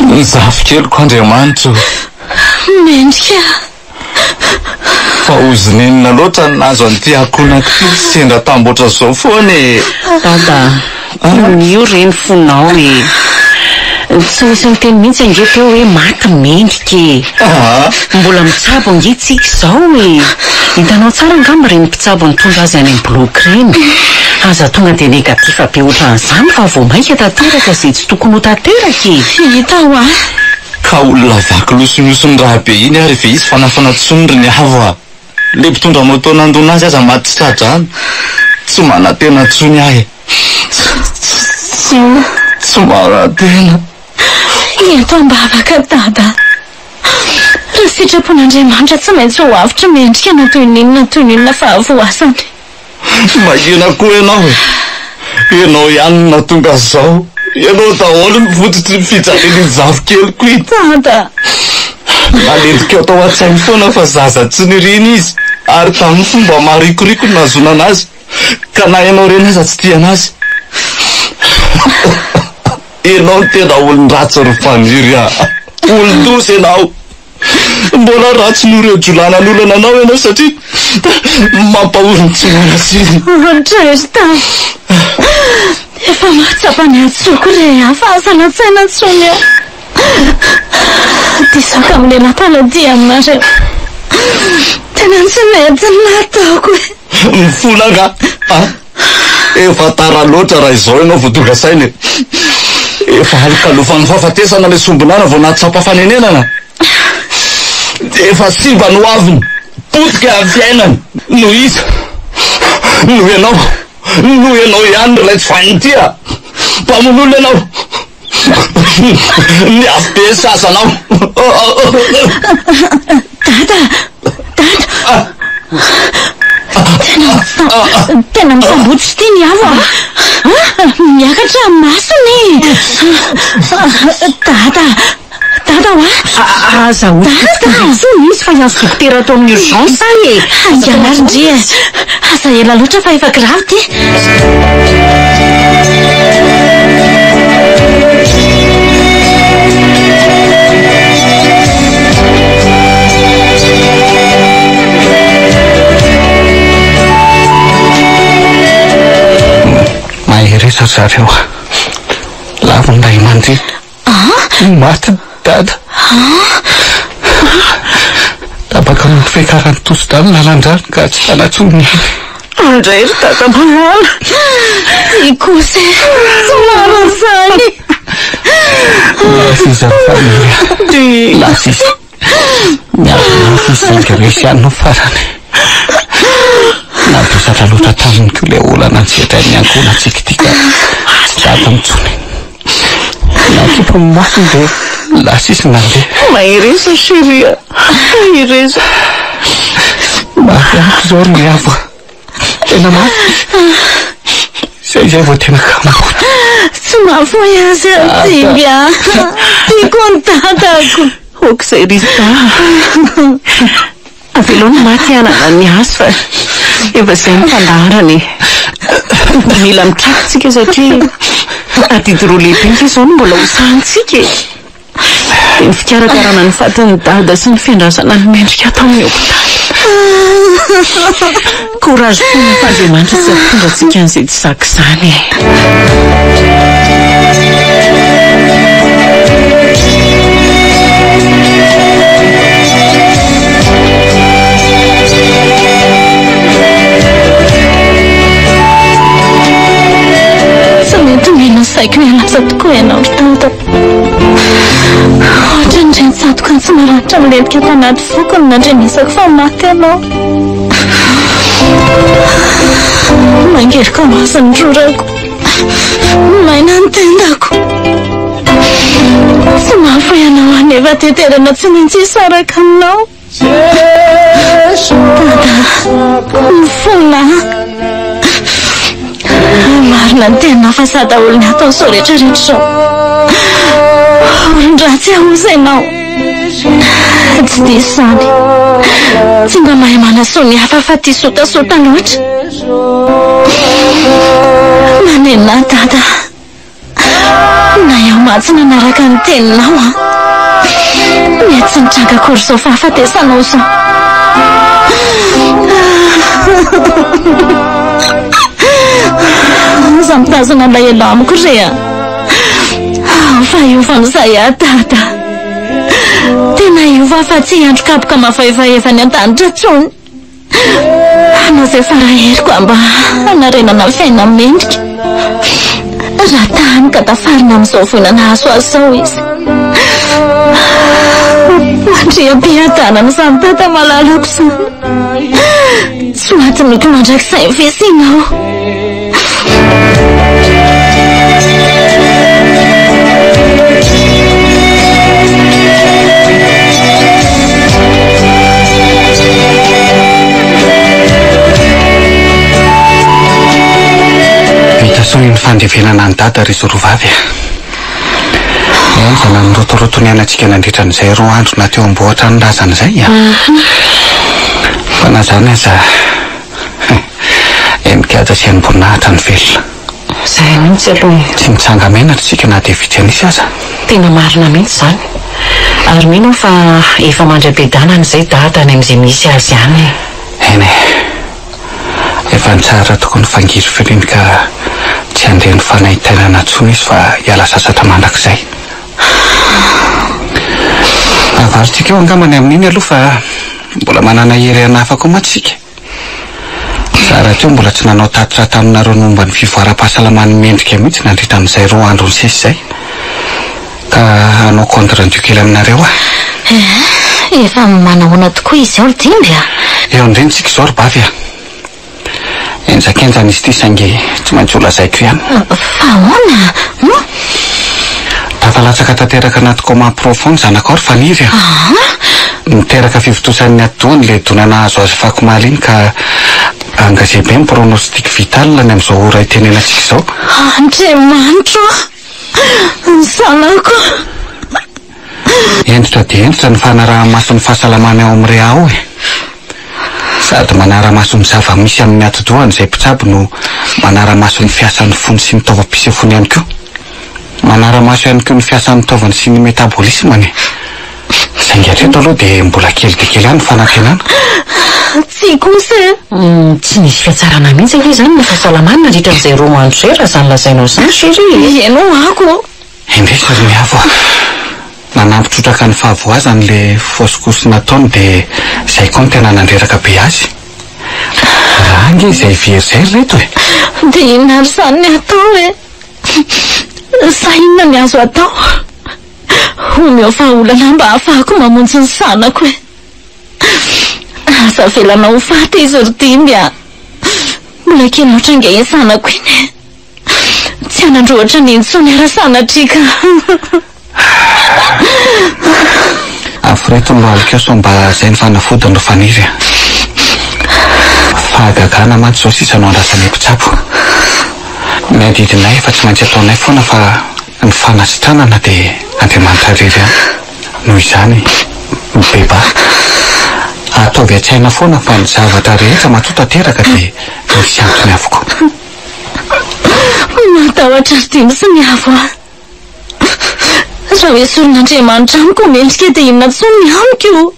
Ny zafikeliko Andriamanitra o! Mendrika. Fa ozinenina loatra ny nahazo an'ity akohonako ity sendra tamboatra zao foana e! Dada, io re ny fonao e! Tsy nisy niteny mihitsy ange teo hoe maty mendrika e! Mbola mitsabo ange tsika izao e! Hitanao tsara angamba ireny mpitsabo nitondra azy any amin'ny bloc ireny. Aza tonga dia négatif be ohatran'izany fa vao mainka tanteraka izay tsy tokony ho tanteraka e! Hita hoa! Ka olona vaky loha sy mihoson-draha be iny ary ve izy fanafana tsony ry Niavo a! Le mpitondra moto nandona azy aza maty tsy tra-drano. Tsy manantena tsony aho e! mihitsy io, tsy manan-tena. Ento am-bavaka Dada. Raha sitrapon'Andriamanitra tsy maintsy ho avotra mendrika na toy ny inona na toy ny inona fahavoazany. Mahina koa ianao e! Ianao ihany no nahatonga azy izao. Ianao daholo no fototry ny fijalian'iny zafikeliko iny. Dada! Nalentikao tao an-tsainy foana fa zaza tsy niriana izy ary tamin'ny fomba maharikoriko no nahazoana azy ka na ianao reny aza tsy tia anazy. Ianao no tena olon-dratsy ry Faniry a! Olon-doza ianao! Mbola ratsy noho ireo jiolahy nanolana anao ianao satria mampahory ny tsy manan-tsiny. Tristan, efa mahatsapa ny hadisoako re aho fa aza lazaina intsony aho. Diso aho ka milela-paladia aminareo. Tena tsy mety ny nataoko e. Mifona angaha? Efa tara loatra raha izao ianao vao tonga saina e! Efa alokalofan'ny fahafatesana ilay sombin'aina vao nahatsapa fanenenana. Efa simba ny hoaviny, potika ny fiainany noho iza? Noho ianao, noho ianao ihany ry ilay tsy vain'ny tia! Mpamono olona ianao! Ny afobe sasanao! Dada! Dada! Tena tena misambotra ity ny avo a! Miakatra masony e! Dada! Dada hoa! Aza hotokotokoina intsony izy fa hiantso dokotera ato amin'ny urgence aho e! Haingana ary ndry e! Aza ela loatra fa efa grave ity! Mahereza ry zareo a! Lavo ny ray aman-dreny. Maty dada. Tapaka noho ny fiakaran'ny tosi-drà ny lalan-drany ka tsy tana intsony ny ainy. Andray ry dada malala. Ty kosa e, tsy marina izany. Lasa izy ry Faniry a. Lasa izy. Miady mafy izy saingy resy ihany no farany. Navesatra loatra taminy koa ilay olana nisedrain'ny ankohonantsika ity ka tsy dadany intsony. Nakimpy ny masony dia lasa izy nandeha. Mahereza chérie a! Mahereza. Mafy amiko izao ry Miavo a! Tena mafy. Izay izay vao tena kamako. Tsy mahafoy azy aho Dimby a! Tiako ny dadako. Aok'izay Rita a! Avelao ny maty hanana ny azy fa efa izay ny fandaharana e! Mila mitraka tsika satria adidy roa lehibe ange izao no mbola ho sahantsika e! Dia ny fikarakarana ny fatin'i Dada sy ny fiandrasana an'i Mendrika ato amin'ny hopitaly. Courage foana fa Andriamanitra tsy hampitondra antsika an'izay tsy zaka izany e! Tsy mety omena saiko hiala tokoa ianao ry Dada. Ohatran'ireny tsatoka tsy maranitra milentika tanaty foko no nandrenesako fa maty ianao. Mangeroka maso ny rorako. Maina ny tendako. Tsy mahafoy anao aho nefa teterana tsy maintsy hisaraka aminao. Dada, mifona aho. Marina ny teninao fa za daholo ny atao izao rehetra rehetra izao. Olon-dratsy aho osa ianao. Tsy diso izany. Tsy mba mahay manasoa ny hafa fa tia sotasota loatra. Manenina ahy Dada. Na iaho mantsy nanaraka ny teninao an. Mety tsy nitranga akory izao fahafatesanao izao. Aza mitazona alahelo amiko re a. Fa hiova amin'izay aho Dada. Tena hiova fa tsy hiandry kapoka mafaefaefa any an-danitra intsony. Hanao izay fara-heriko aho mba hanarenana fiainana mendrika. Raha tany ka tafarina amin'izao voina nahazo azy izao izy. Mandriam-piadanana izany dada malalako izany. Tsy ho adinoko mandrakizay ny fisianao. Taorian'ny fandevenana an'i Dada ry izy roa vavy a. Henjana ny rotoroto niainantsika nandritra an'izay roa andro na teo am-bohitra ny razana izay a. Fa na izany aza, henin-kaja sy henim-boninahitra ny velona. Izay mihitsy aloha e. Tsy mitsanga-menatra isika na dia vitsy an'isa aza. Tena marina mihitsy izany. Ary mino aho fa efa mandry am-piadanana izay Dada any amin'izay misy azy any e. Eny e. Efa nitsahatra tokoa ny fangirifiriany ka tsy handre ny fanaintainana intsony izy fa hiala sasatra mandrakizay. Avarintsika eo angamba ny amin'iny aloha fa mbola manana hery hanafa koa mantsy isika. Za rahateo mbola tsy nanao tatitra taminareo ny momba ny fivoaram-pahasalaman'i Mendrika mihitsy nandritra an'izay roa andro nisesy izay. Ka hanao compte rendu kely aminareo aho. Eh, efa manahoana tokoa izy ao ry Dimby a? Eo indrindra isika izao ry Bavy a. Henjakenjana izy ity saingy tsy maintsy ho lazaiko ihany. Fa ahoana? Hum? Tafalatsaka tanteraka anaty coma profond ny zanakao ry Faniry a. Niteraka fivontosan'ny atidohany ilay dona nahazo azy fakomaly iny ka engagé be ny pronostic vital ny amin'izao ora itenenantsika izao. Andriamanitro ô! Ny zanako! Hentitra dia hentitra ny fanaraha-maso ny fahasalamany ao amin'ny Rea ao e! Sady manara-maso ny zava-misy amin'ny atidohany izay mpitsabo no manara-maso ny fiasan'ny fony sy ny taovam-pisefoany ihany koa. Manara-maso ihany koa ny fiasan'ny taovany sy ny metabolismany. Saingy hatreto aloha dia mbola kely dia kely ihany ny fanantenana. Tsia kosa e! Tsy nisy fihatsarana mihitsy ange izany ny fahasalamany nandritra an'izay roa andro izay raha izany lazainao izany chérie e! Ianao ako! Indrisy ry Miavo a! Nanampy trotraka ny fahavoazany le fausse couche nataony dia izay koa no tena nandreraka be azy. Raha ange izay very izay ry reto e! Dia inona ary izany ny atao e? Sa inona ny azo atao? Omeo vahaolana mba hahafahako mamonjy ny zanako e! Aza avelanao ho faty izy ry Dimby a! Mbola kely loatra ange iny zanako iny e! Tsy hanan-droatra ny intsony ara sanatria ka! Aforeto ny lohalikao sao mba zay ny fanafodiny ry Faniry a! Fahagagana mantsy izao sisa no andrasanay mpitsabo. Ny adidinay efa tsy maintsy ataonay foana fa ny fanasitranana dia Andriamanitra irery ihany. Noho izany, mibebaha. Ataovy an-tsaina foana fa ny zavatra rehetra matoa tanteraka dia misy antony avokoa. Matahotra ry Dimy sy Miavo a! Raha hoesorin'Andriamanitra amiko mendrika dia inona intsony ny amiko?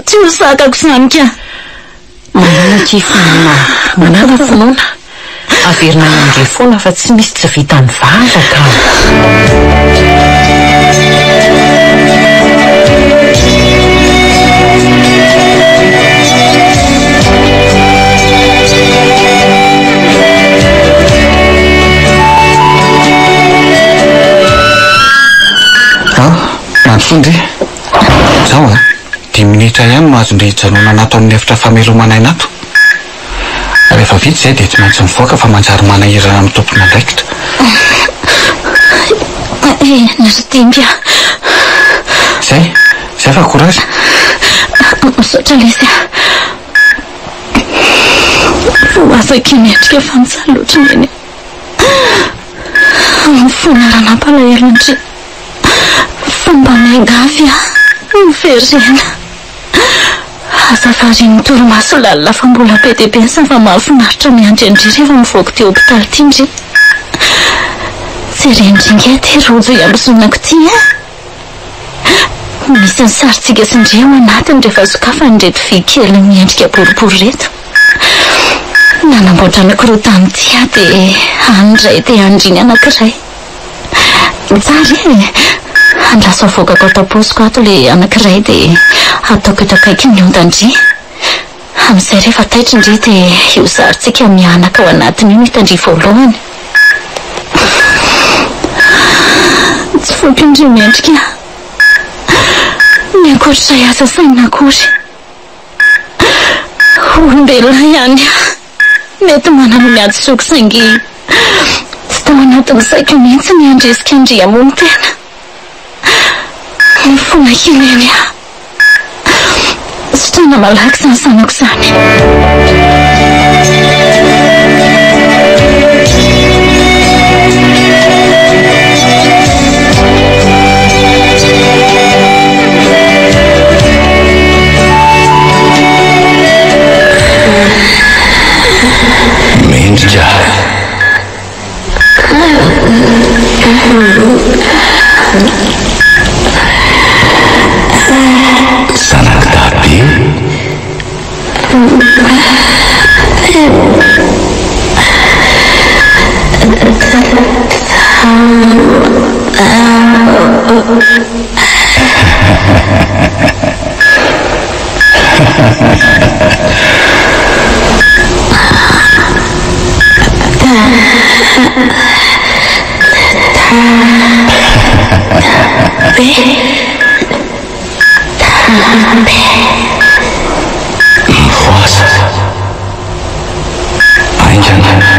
Tsy ho zakako izany ka! Manana akia finoana, manana finoana. Averina any amin-dry foana fa tsy misy tsy vitan'ny vavaka. Ah, mandrosoa ndry. Zao a, dimy minitra ihany no azon-dry hijanonana ato amin'ny efitra famelomana aina ato. Rehefa vita izay dia tsy maintsy mivoaka fa manjary manahirana amin'ny tompon'andraikitra. Eny ry Dimby a! Izay, izay fa courage. Misaotra lesy a! Voasaky ny endrika fa nijaly loatra neny a! Mifona raha nampalahelo an-dry. Fa mba miangavy aho, miverena. Aza varian'ny torimaso lalina fa mbola be dia be ny zava-mahafinaritra miandry an-dry rehefa mivoaka ity hopitaly ity ndry. Jeren-dry ingahy ity rojo iambozonako ity a! Misy ny sarintsika sy ndry ao anatiny rehefa sokafan'ireto vy kely miendrika boribory ireto. Nanamboatra anankiroa tamin'ity aho dia any indray dia any ndry ny anankiray. Tsara e! Andraso avoakako ato am-paosiko ato ilay anankiray dia ataoko eto akaikin'ny ondan-dry. Amin'izay rehefa taitra ndry dia io sarintsika mianaka ao anatiny io no hitan-dry voalohany. Tsy foiko ndry mendrika. Ny ankoatr'izay aza sainina akory. Olombelona ihany aho. Mety manana ny hadisoako saingy tsy tao anatin'ny saiko mihitsy ny handresika an-dry hamono tena. Mifona kely eny aho. Sitrana malaky izany zanako izany. Mifohaza. Haingana.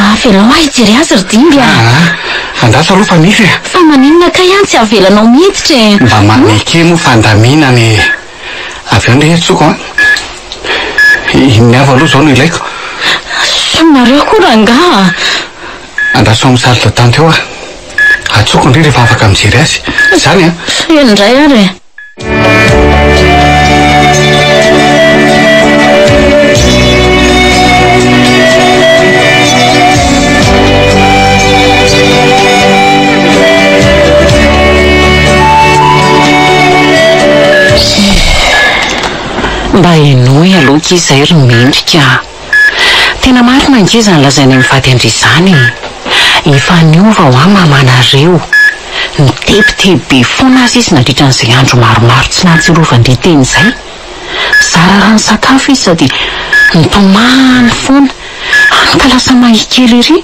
Avelao aho hijery azy ry Dimby a! Ah, andraso aloha fa misy e. Fa maninona kay aho no tsy avelanao miditra e? Mba maneke moa fandaminana e. Avy eo ndry antsoko an. Inona avy aloha izao no ilaiko? Sonareo koa rangaha. Andraso amin'ny salle d'attente eo aho. Antsoko ndry rehefa afaka mijery azy. Izany an. Eny indray ary e. Mba henoy aloha akia izay ry Mendrika a! Tena marina ange izany lazainay mivady an-dry izany e! Efa niova hoa mamanareo! Nitebiteby be foana aza izy nandritra an'izay andro maromaro tsy nahatsiarovan-dry teny izay. Zara raha nisakafo izy sady nitomany foana, hany ka lasa mahia kely ery.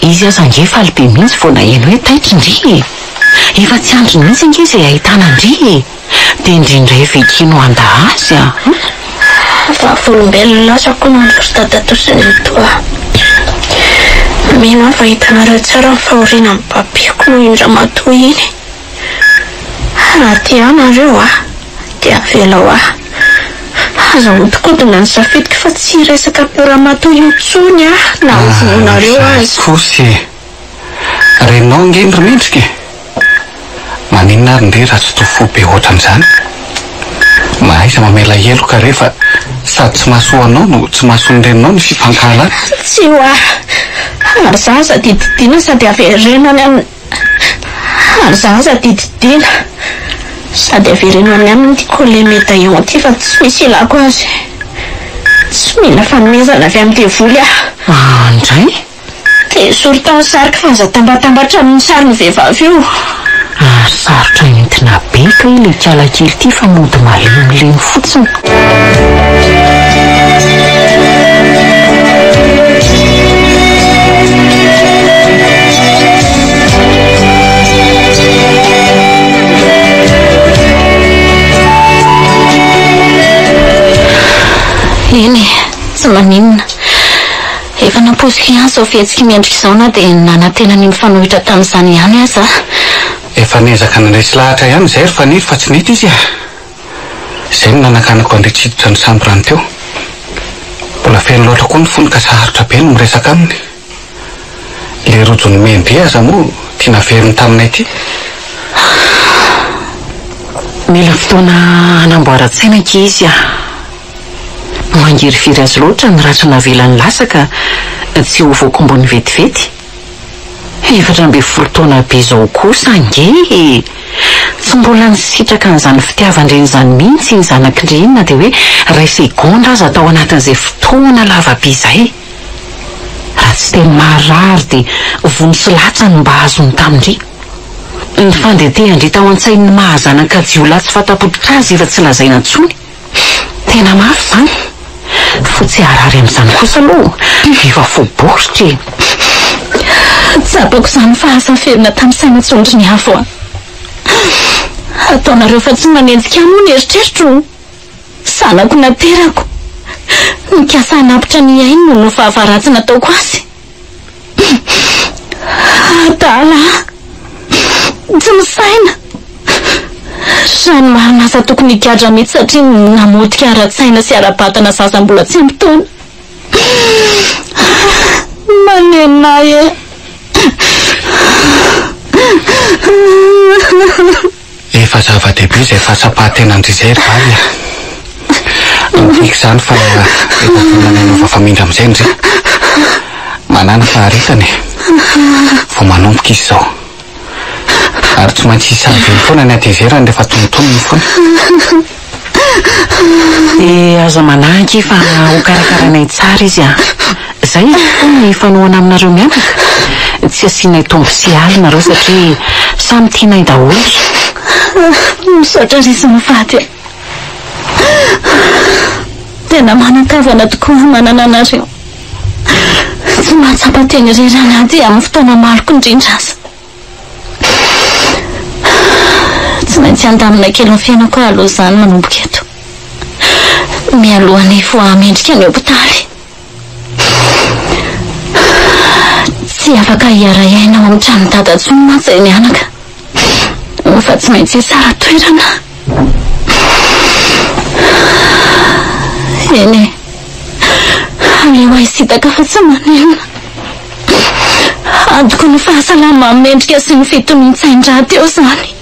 Izy aza ange faly be mihitsy vao naheno hoe taitra ndry e! Efa tsy andriny mihitsy ange izay hahitana an-dry e! Dia ndry indray ve ki no handa azy a! Vavolombelona lasa koa mandroso ry dadatoa sy nenitoa. Mino aho fa hitanareo tsara ny fahoriana nibabiko noho iny ramatoa iny. Raha tia ahy nareo a, dia avelao ahy. Aza ahodikodina ny safidiko fa tsy hiresaka amin'io ramatoa io intsony aho na ho vonoinareo aza. Kosa e! Reninao ange iny ry Mendrika e! Maninona ary ndry raha tsy to fo be ohatran'izany? Mahaiza mamela heloka re fa sady tsy mahasoa anao no tsy mahasoa ny reninao ny fifankahalana. Tsia hoa! Ary za aza dididiana sady avereno any aminy Ary za aza dididiana sady avereno any aminy ity collier médaillon ity fa tsy misy ilako azy. Tsy mila fanomezana avy amin'ny devoly aho. Ah ndray? Dia esory tao ny sariko fa aza atambatambatra amin'ny sarin'ny vehivavy io. Ary sarotra entina be kay ilay kiala kely ity fa mody malemilemy fotsiny. Eny e, tsy maninona. Efa nampoiziko ihany izao fihetsik'i Mendrika izao na dia nanantena ny mifanohitra tamin'izany ihany aza aho. Efa niezaka nandresy lahatra ihany izahay ry Faniry fa tsy nety izy a! Izay no nanakanako an-dry tsy hiditra ny chambre-ny teo. Mbola feno loatra koa ny fony ka sarotra be ny miresaka aminy. Ilay rojo nomem-be aza moa ity naveriny taminay ity. Mila fotoana hanamboaran-tsaina ankia izy a! Mangirifiry azy loatra ny ratra navelany lasa ka tsy ho voakombony vetivety. 14 taona be izao kosa ange e! Tsy mbola nisitraka an'izany fitiavan-dreny izany mihitsy iny zanak'indry iny na dia hoe iray segondra aza tao anatin'izay fotoana lava be izay. Raha tsy teny maharary dia vono sy latsa no mba azony tamin-dry. Ny fandetehan-dry tao an-tsain'ny maha zanaka jiolahy tsy fanta-pototra azy efa tsy lazaina intsony. Tena mafy izany. Fo tsy harary amin'izany kosa aloha efa fo baoritra e. Tsapako izany fa asa velona tamin'ny saina tsondry ny afo a. Ataonareo fa tsy manenjika ahy moa ny eritreritro? Zanako naterako. Nikasa hanapitra ny ainy noho ny vava ratsy nataoko azy. Adala aho. Tsy misaina. Raha ny marina aza tokony higadra mihitsy satria namotika ara-tsaina sy ara-batana zaza mbola tsy ampy taona. Manenina ahy e. Efa zava-dehibe izay fahatsapan-tenan-dry izay ry Valy a! Midika izany fa efa vonona ny hanova famindra amin'izay ndry. Manàna faharetana e! Vao manomboka izy izao. Ary tsy maintsy hisy havelo foana ny hatezerany rehefa tonontonony foana. Dia aza manahy ankia fa hokarakarainay tsara izy a! Izay avokoa ny fanohana aminareo mianaka. Tsy asianay tombo sy aly nareo satria samy tianay daholo. Misaotra ry sy mivady a! Tena manan-kavana tokoa aho manana anareo. Tsy mahatsapa tena irery aho na dia amin'ny fotoana maloka indrindra aza. Tsy maintsy handamina kely ny fiainako aho aloha izany manomboka eto. Mialoha ny hivoaha mendrika ny hopitaly. Tsy afaka hiara-hiaina ao amin'ny tranon'i Dada intsony mantsy izahay mianaka. Fa tsy maintsy hisara-toerana. Eny e. Aleo ahy hisintaka fa tsy maninona. Antoko ny fahasalaman'i Mendrika sy ny fitonian-tsain-drahateo izany.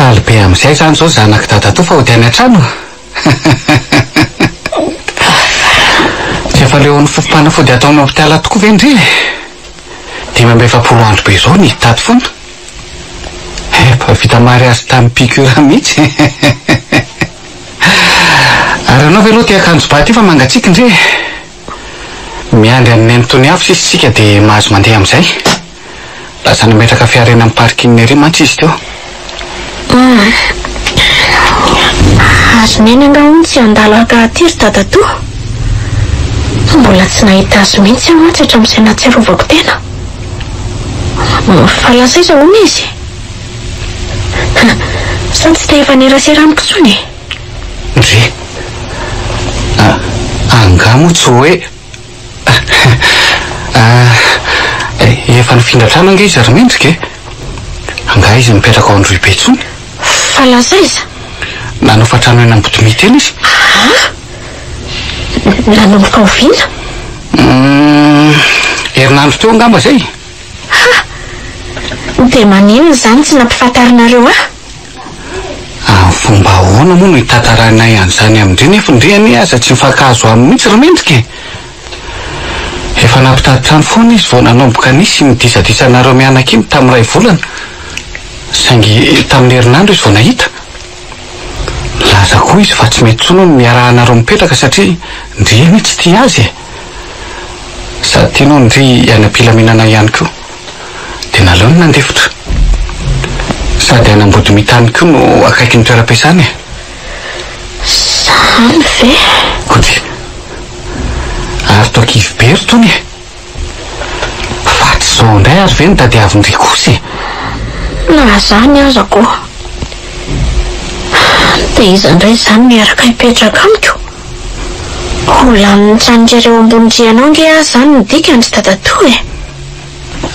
Faly be amin'izay izany izao zanak'i dadatoa fa hody any an-trano. Tsy efa leon'ny fofom-panafody ato amin'ny hopitaly tokoa ve ndry e? 45 andro be izao ny hitady foana. Efa vita mariazy tamin'ny piqûre mihitsy. Ary ianao ve aloha ity akanjo ba ity fa mangatsiaka ndry e? Miandry an'i Neny Toniavo sisa isika dia mahazo mandeha amin'izay. Lasa nametraka fiara eny amin'ny parking ery mantsy izy teo. Humm. Ary Neny angaha hono tsy handalo haka aty ry dadatoa? Mbola tsy nahita azy mihitsy aho mantsy hatramin'izay nahatsiarovako tena. Fa lasa aiza hono izy? Sa tsy te hifanerasera amiko intsony e? Ndry. Angaha moa tsy hoe. Efa nifindra trano ange izy ry Mendrika e! Angaha izy mipetraka ao Androhibe intsony? Fa lasa aiza? Nanofa trano eny Ambodimita eny izy. Aa! Nanomboka oviana? Herinandro teo angamba izay. Ha! Dia maninona izany tsy nampifantarinareo ahy? Amin'ny fomba ahoana moa no hitantarainay an'izany amin-dry nefa ndry anie aza tsy mifankahazo aminy mihitsy ry Mendrika e! Efa nampitady trano foana izy vao nanomboka nisy ny disadisanareo mianaka iny tamin'ny iray volana, saingy tamin'ny herinandro izy vao nahita. Nilaza koa izy fa tsy mety intsony hono ny hiarahanareo mipetraka satria ndry anie tsy tia azy e! Sady tiany hono ndry hiaina am-pilaminana ihany koa. Dia naleony nandefitra. Sady any Ambodimita any koa no akaikin'ny toeram-piasany e! Zany ve? Koty. Ary toa kivy be ry Tony e! Fa tsy izao indray ary ve no tadiavin-dry kosa e? Na zany aza ko. Dia iza indray izany no hiaraka hipetraka amiko? Ho lanin'ny tranon'dry ambony rihana ao ange aho izany no dikany ry dadatoa e!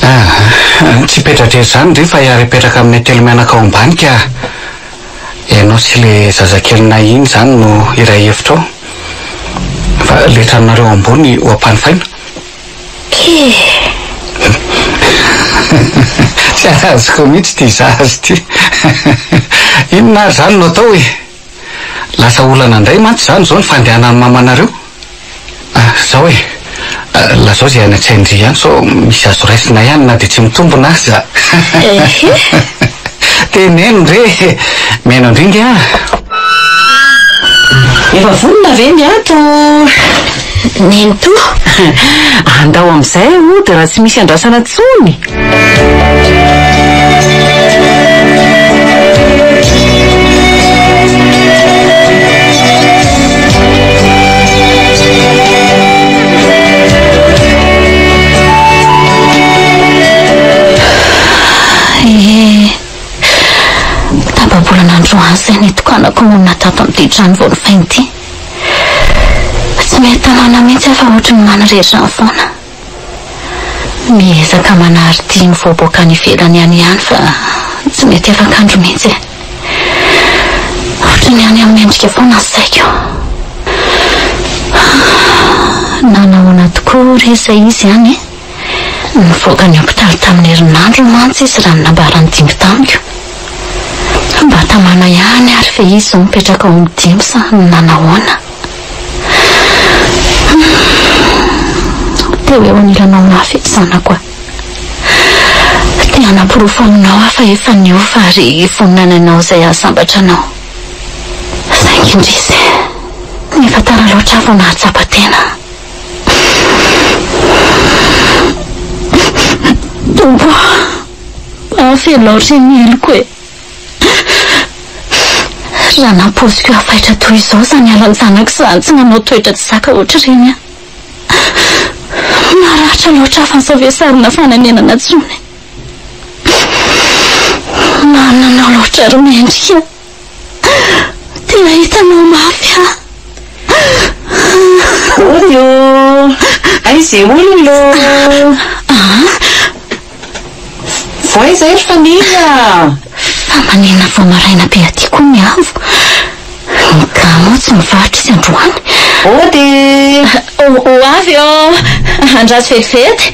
Aa, tsy hipetra-drery izany ndry fa hiara-hipetraka aminay telo mianaka ao ambany ka! Ianao sy le zazakelinay iny izany no iray hevitra ao. Fa le tranonareo ambony ho ampanofaina. Kee! Tsy azoko mihitsy ity zaza ity. Inona ary izany no atao e? Lasa olana indray mantsy izany izao ny fandehanan'ny mamanareo. Ah, izao e, lazao izay any an-tsain-dry ihany sao misy azo raisina ihany na dia tsy mitombina aza. Ehe. Teneno re e, mihaino an-dry nge aho. Efa vonona ve ny ato? Nenitoa. Andao amin'izay hody raha tsy misy andrasana intsony. Androany izay nitokanako monina tato amin'ity trano vao nofaina ity. Tsy mety tamana mihitsy aho fa ohatry ny manirery izany foana. Miezaka manary ity mivoaboaka any ivelany any ihany fa tsy mety afak'andro mihitsy e. Ohatry ny any amin'ny mendrika foana ny saiko. Nanahoana tokoa re izay izy any e? Nivoaka ny hopitaly tamin'ny herinandro mantsy izy raha ny nambaran'i Dimby tamiko. Mba tamana ihany ary ve izy izao mipetraka ao amin'i Dimby sa nanahoana? Te ho eo anilanao mafy zanako a. Te hanaporofo aminao aho fa efa niova ary vonona ny hanao izay hahasambatra anao. Saingy indrisy, efa tara loatra aho vao nahatsapa tena. Tompo a, avelao re ny heloko e. Raha nampoiziko hafaitra toy izao izany alan-janako izany tsy nanao toetra tsy zaka ohatr'ireny aho. Maratra loatra aho fa sao vesarina fanenenana intsony. Manana loatra ry mendrika. Tena hitanao mafy aho. Ody ô! Aiza e olona ô? Vao aiza ry Faniry a? Fa manenina vao maraina be aty koa ny avo. Ny gamo tsy mivarotra izy androany. Ody! Ho avy ô! Andraso vetivety.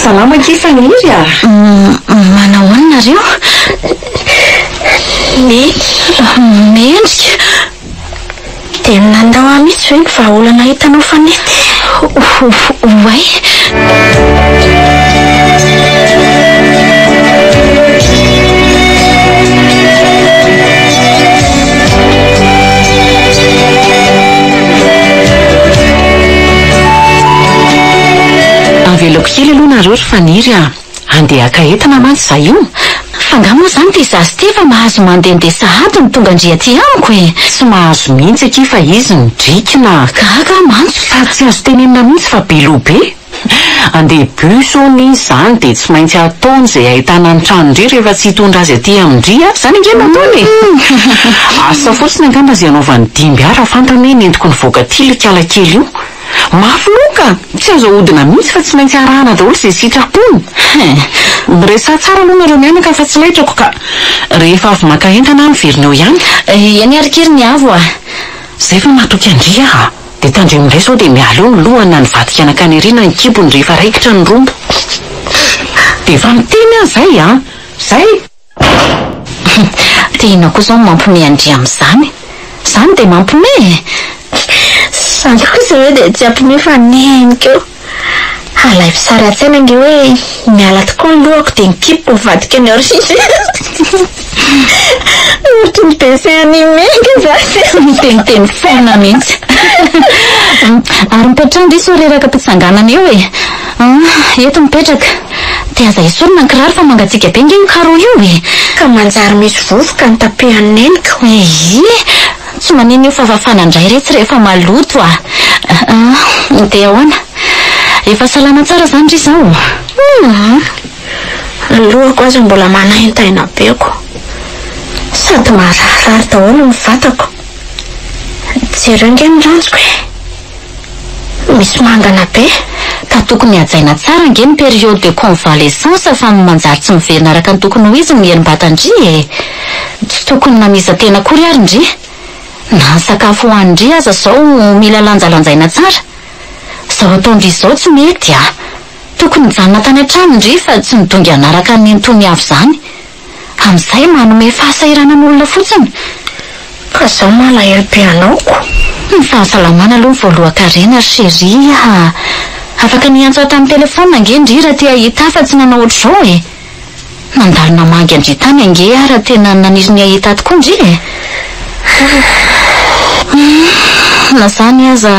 Salama akia Faniry a! Manahoana nareo? Neny. Mendrika. Dia nandao ahy mihitsy ve ny vahaolana hitanao fa nety? Oay! Avelako kely aloha nareo ry Faniry a! Andeha haka entana mantsy za io. Fa nga moa zany ty zaza ty efa mahazo mandehandeha sahady no tonga ndry aty amiko e! Tsy mahazo mihitsy akia fa izy midrikina. Gaga aho mantsy. Sady tsy azo tenenina mihitsy fa be loha be. Andeha bus hono izy zany dia tsy maintsy ataony izay ahitana ny tranon-dry rehefa tsy hitondra azy aty amin-dry a! Zany ange no ataony e! Asa fotsiny angamba izay hanaovan'i Dimby ahy raha fantany hoe nentiko nivoaka aty ilay kala kely io. Mafy loha ka! Tsy azo ahodina mihitsy fa tsy maintsy arahana daholo izay sitrapony. Hein! Miresaha tsara aloha nareo mianaka fa tsy laitrako ka! Rehefa avy maka entana aho miverina eo ihany. Eny ary kely ny avo a! Zay vao matoky an-dry aho. Dia tandremo indray sao dia miala eo ny lohany na nivadika nankany aoriana ny kibony rehefa raikitra ny rombo. Dia efa miteny aho izay an! Izay! Dia inona koa izao no mampiomehy an-dry amin'izany? Izany dia mampiomehy e! Izany kosa ve dia tsy hampiomehy fa neniko eo. Alaivo sary an-tsaina ange hoe miala tokoa ny lohako dia ny kiboko mivadika any aoriana. Ohatry ny dessin animé ange izany. Miteniteny foana mihitsy. Ary mipetraha ndry sao reraka am-pitsanganana eo e. Eto mipetraka. Dia aza esorina ny kiraro fa mangatsiaka be ange io carreau io e. Ka manjary misy vovoka ny tapehan'ny neniko. Ehe. Tsy manino io fafafana indray retsy rehefa maloto a! Dia ahoana? Efa salama tsara izany ry izao? Humm! Ny lohako aza mbola manaintaina be ko! Sady mararirary daholo ny vatako. Jereo ange ny ranjoko e! Misy mangana be. Ka tokony hajaina tsara ange ny période de convalescence fa manjary tsy miverina araka ny tokony ho izy ny herim-batan-dry e! Tsy tokony namiza-tena akory ary ndry. Na ny sakafo hohanin-dry aza izao mila lanjalanjaina tsara. Izao ataon-dry izao tsy mety a! Tokony nijanona tany an-trano ndry fa tsy nidongy hanaraka an'i Nenitoa Miavo izany. Amin'izay manome fahasahiranan'olona fotsiny. Ka zao malahelo be anao ko. Ny fahasalamana aloha no voalohan-karena ry chérie a! Afaka niantso ahy tamin'ny telefaonina ange ndry raha te hahita ahy fa tsy nanao ohatr'izao e! Nandalo namangy an-dry tany ange aho raha tena naniry ny hahita ahy tokoa ndry e! Na izany aza,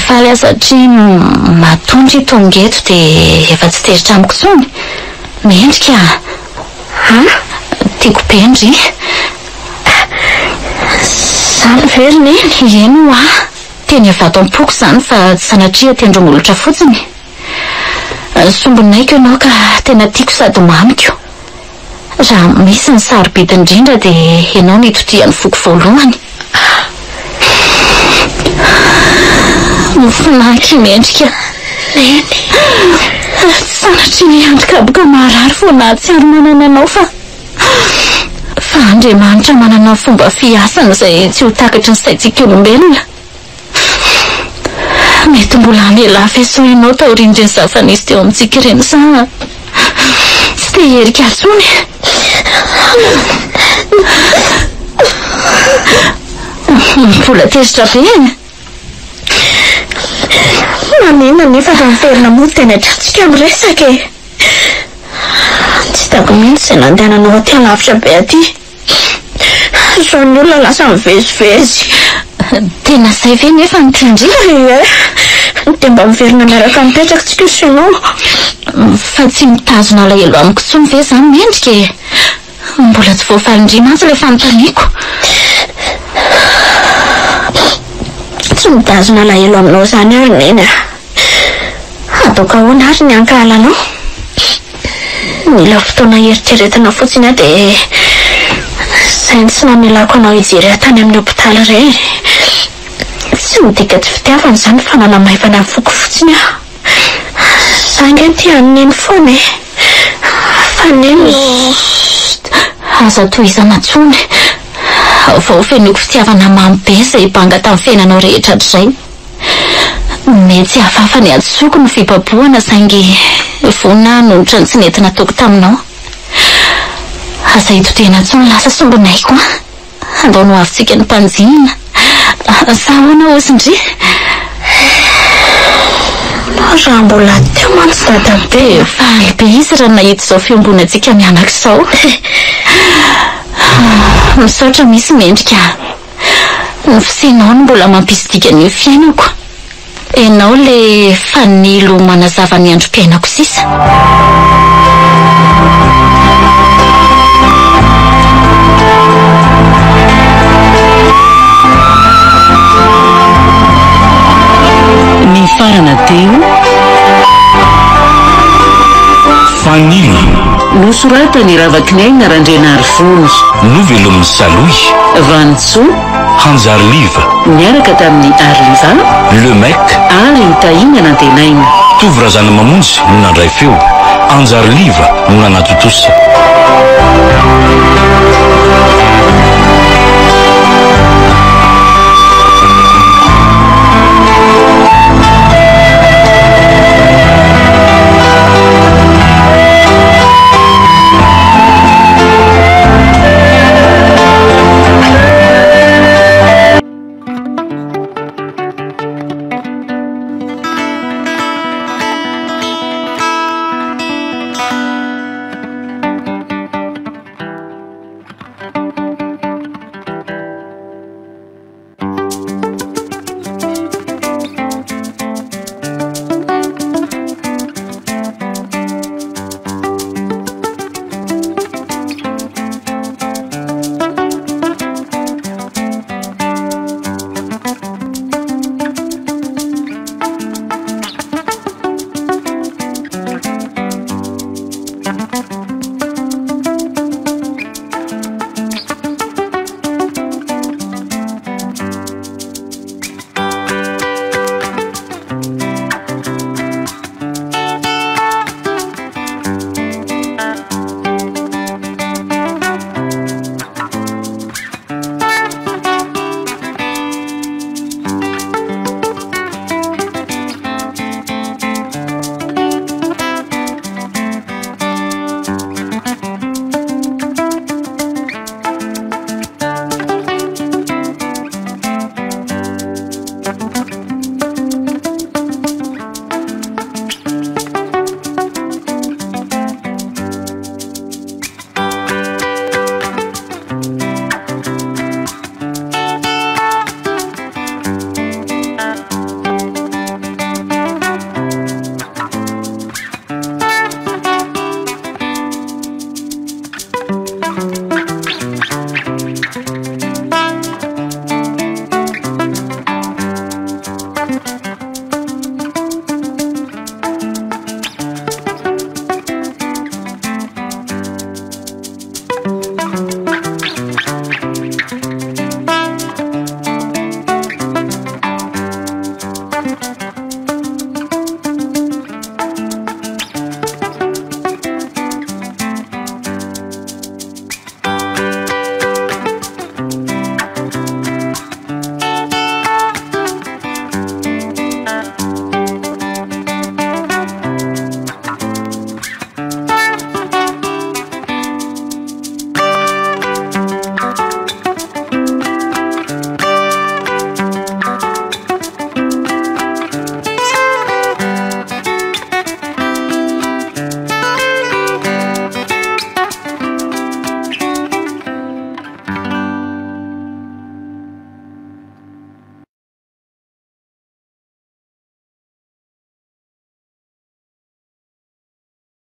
faly aho satria matoa ndry tonga eto dia efa tsy teritra amiko intsony. Mendrika a! An? Tiako be ndry. Izany ve ry Neny? Eny ho'a. Teny avy ato am-poko izany fa tsy sanatria tendro-molotra fotsiny. Sombinaiko ianao ka tena tiako sady mamiko. Raha misy ny sarobidy indrindra dia ianao no itodihan'ny foko voalohany. Mifinaky mendrika. Neny. Tsy sanatria ny andry kaboka maharary vao nahatsiaro manana anao fa fa Andriamanitra manana fomba fiasany izay tsy ho takatry ny saintsika olombelona. Mety mbola hamela feso ianao taorian'ireny zava-nisy teo amintsika ireny sa tsy te hiherika intsony? Mbola tezitra be e! Maninona anefa raha miverina mody teny an-tranontsika miresaka e? Tsy hitako mihitsy izay nandehananao aty alavitra be aty. Sao ny olona lasa mivezivezy. Tena zay ve nefa no tian-dry? Ie. Dia mba miverina miaraka mipetraka tsika sinon. Fa tsy mitazona alahelo amiko intsony ve izany Mendrika e? Mbola tsy voavalin-dry mantsy ilay fanontaniako. Tsy mitazona alahelo aminao izany aho ry Neny a. Ataoko ahoana ary ny hankahala anao? Mila fotoana hieritreretana fotsiny aho dia izay no tsy namelako anao hijery ahy tany amin'ny hopitaly ireny. Tsy midika tsy fitiavana izany fa nanamaivana ny foko fotsiny aho. Za ange tia an'i Neny foana e! Fa Neny no. Chut! Aza tohizana intsony. Vao fenoiko fitiavana mamy be izay banga tamin'ny fiainanao rehetra hatrizay. Mety hafahafa ny hadisoako ny fibabohana saingy vonona aho hanonitra ny tsy nety nataoko taminao. Aza itodihana intsony lasa sombinaiko an! Andao no avintsika ny mpanjinina. Sa ahoana hozy ndry? Raha mbola teo mantsy dadabe. Faly be izy raha nahita izao fiombonantsika mianaka izao. Misaotra misy mendrika a! Ny fisianao no mbola mampisy dikany ny fiainako. Ianao ilay fanilo manazava ny androm-piainako sisa. Nifarana teo. Fanilo. Nosoratan'i Ravakinaina Randrianarivony. Novelomin'i Salohy. Vanintsoa. Hanjariliva. Niaraka tamin'i Arliva. Le Mec. Ary i Tahiana Nantenaina. Tovo Razanamamonjy no nandray feo. Hanjariliva no nanatontosa.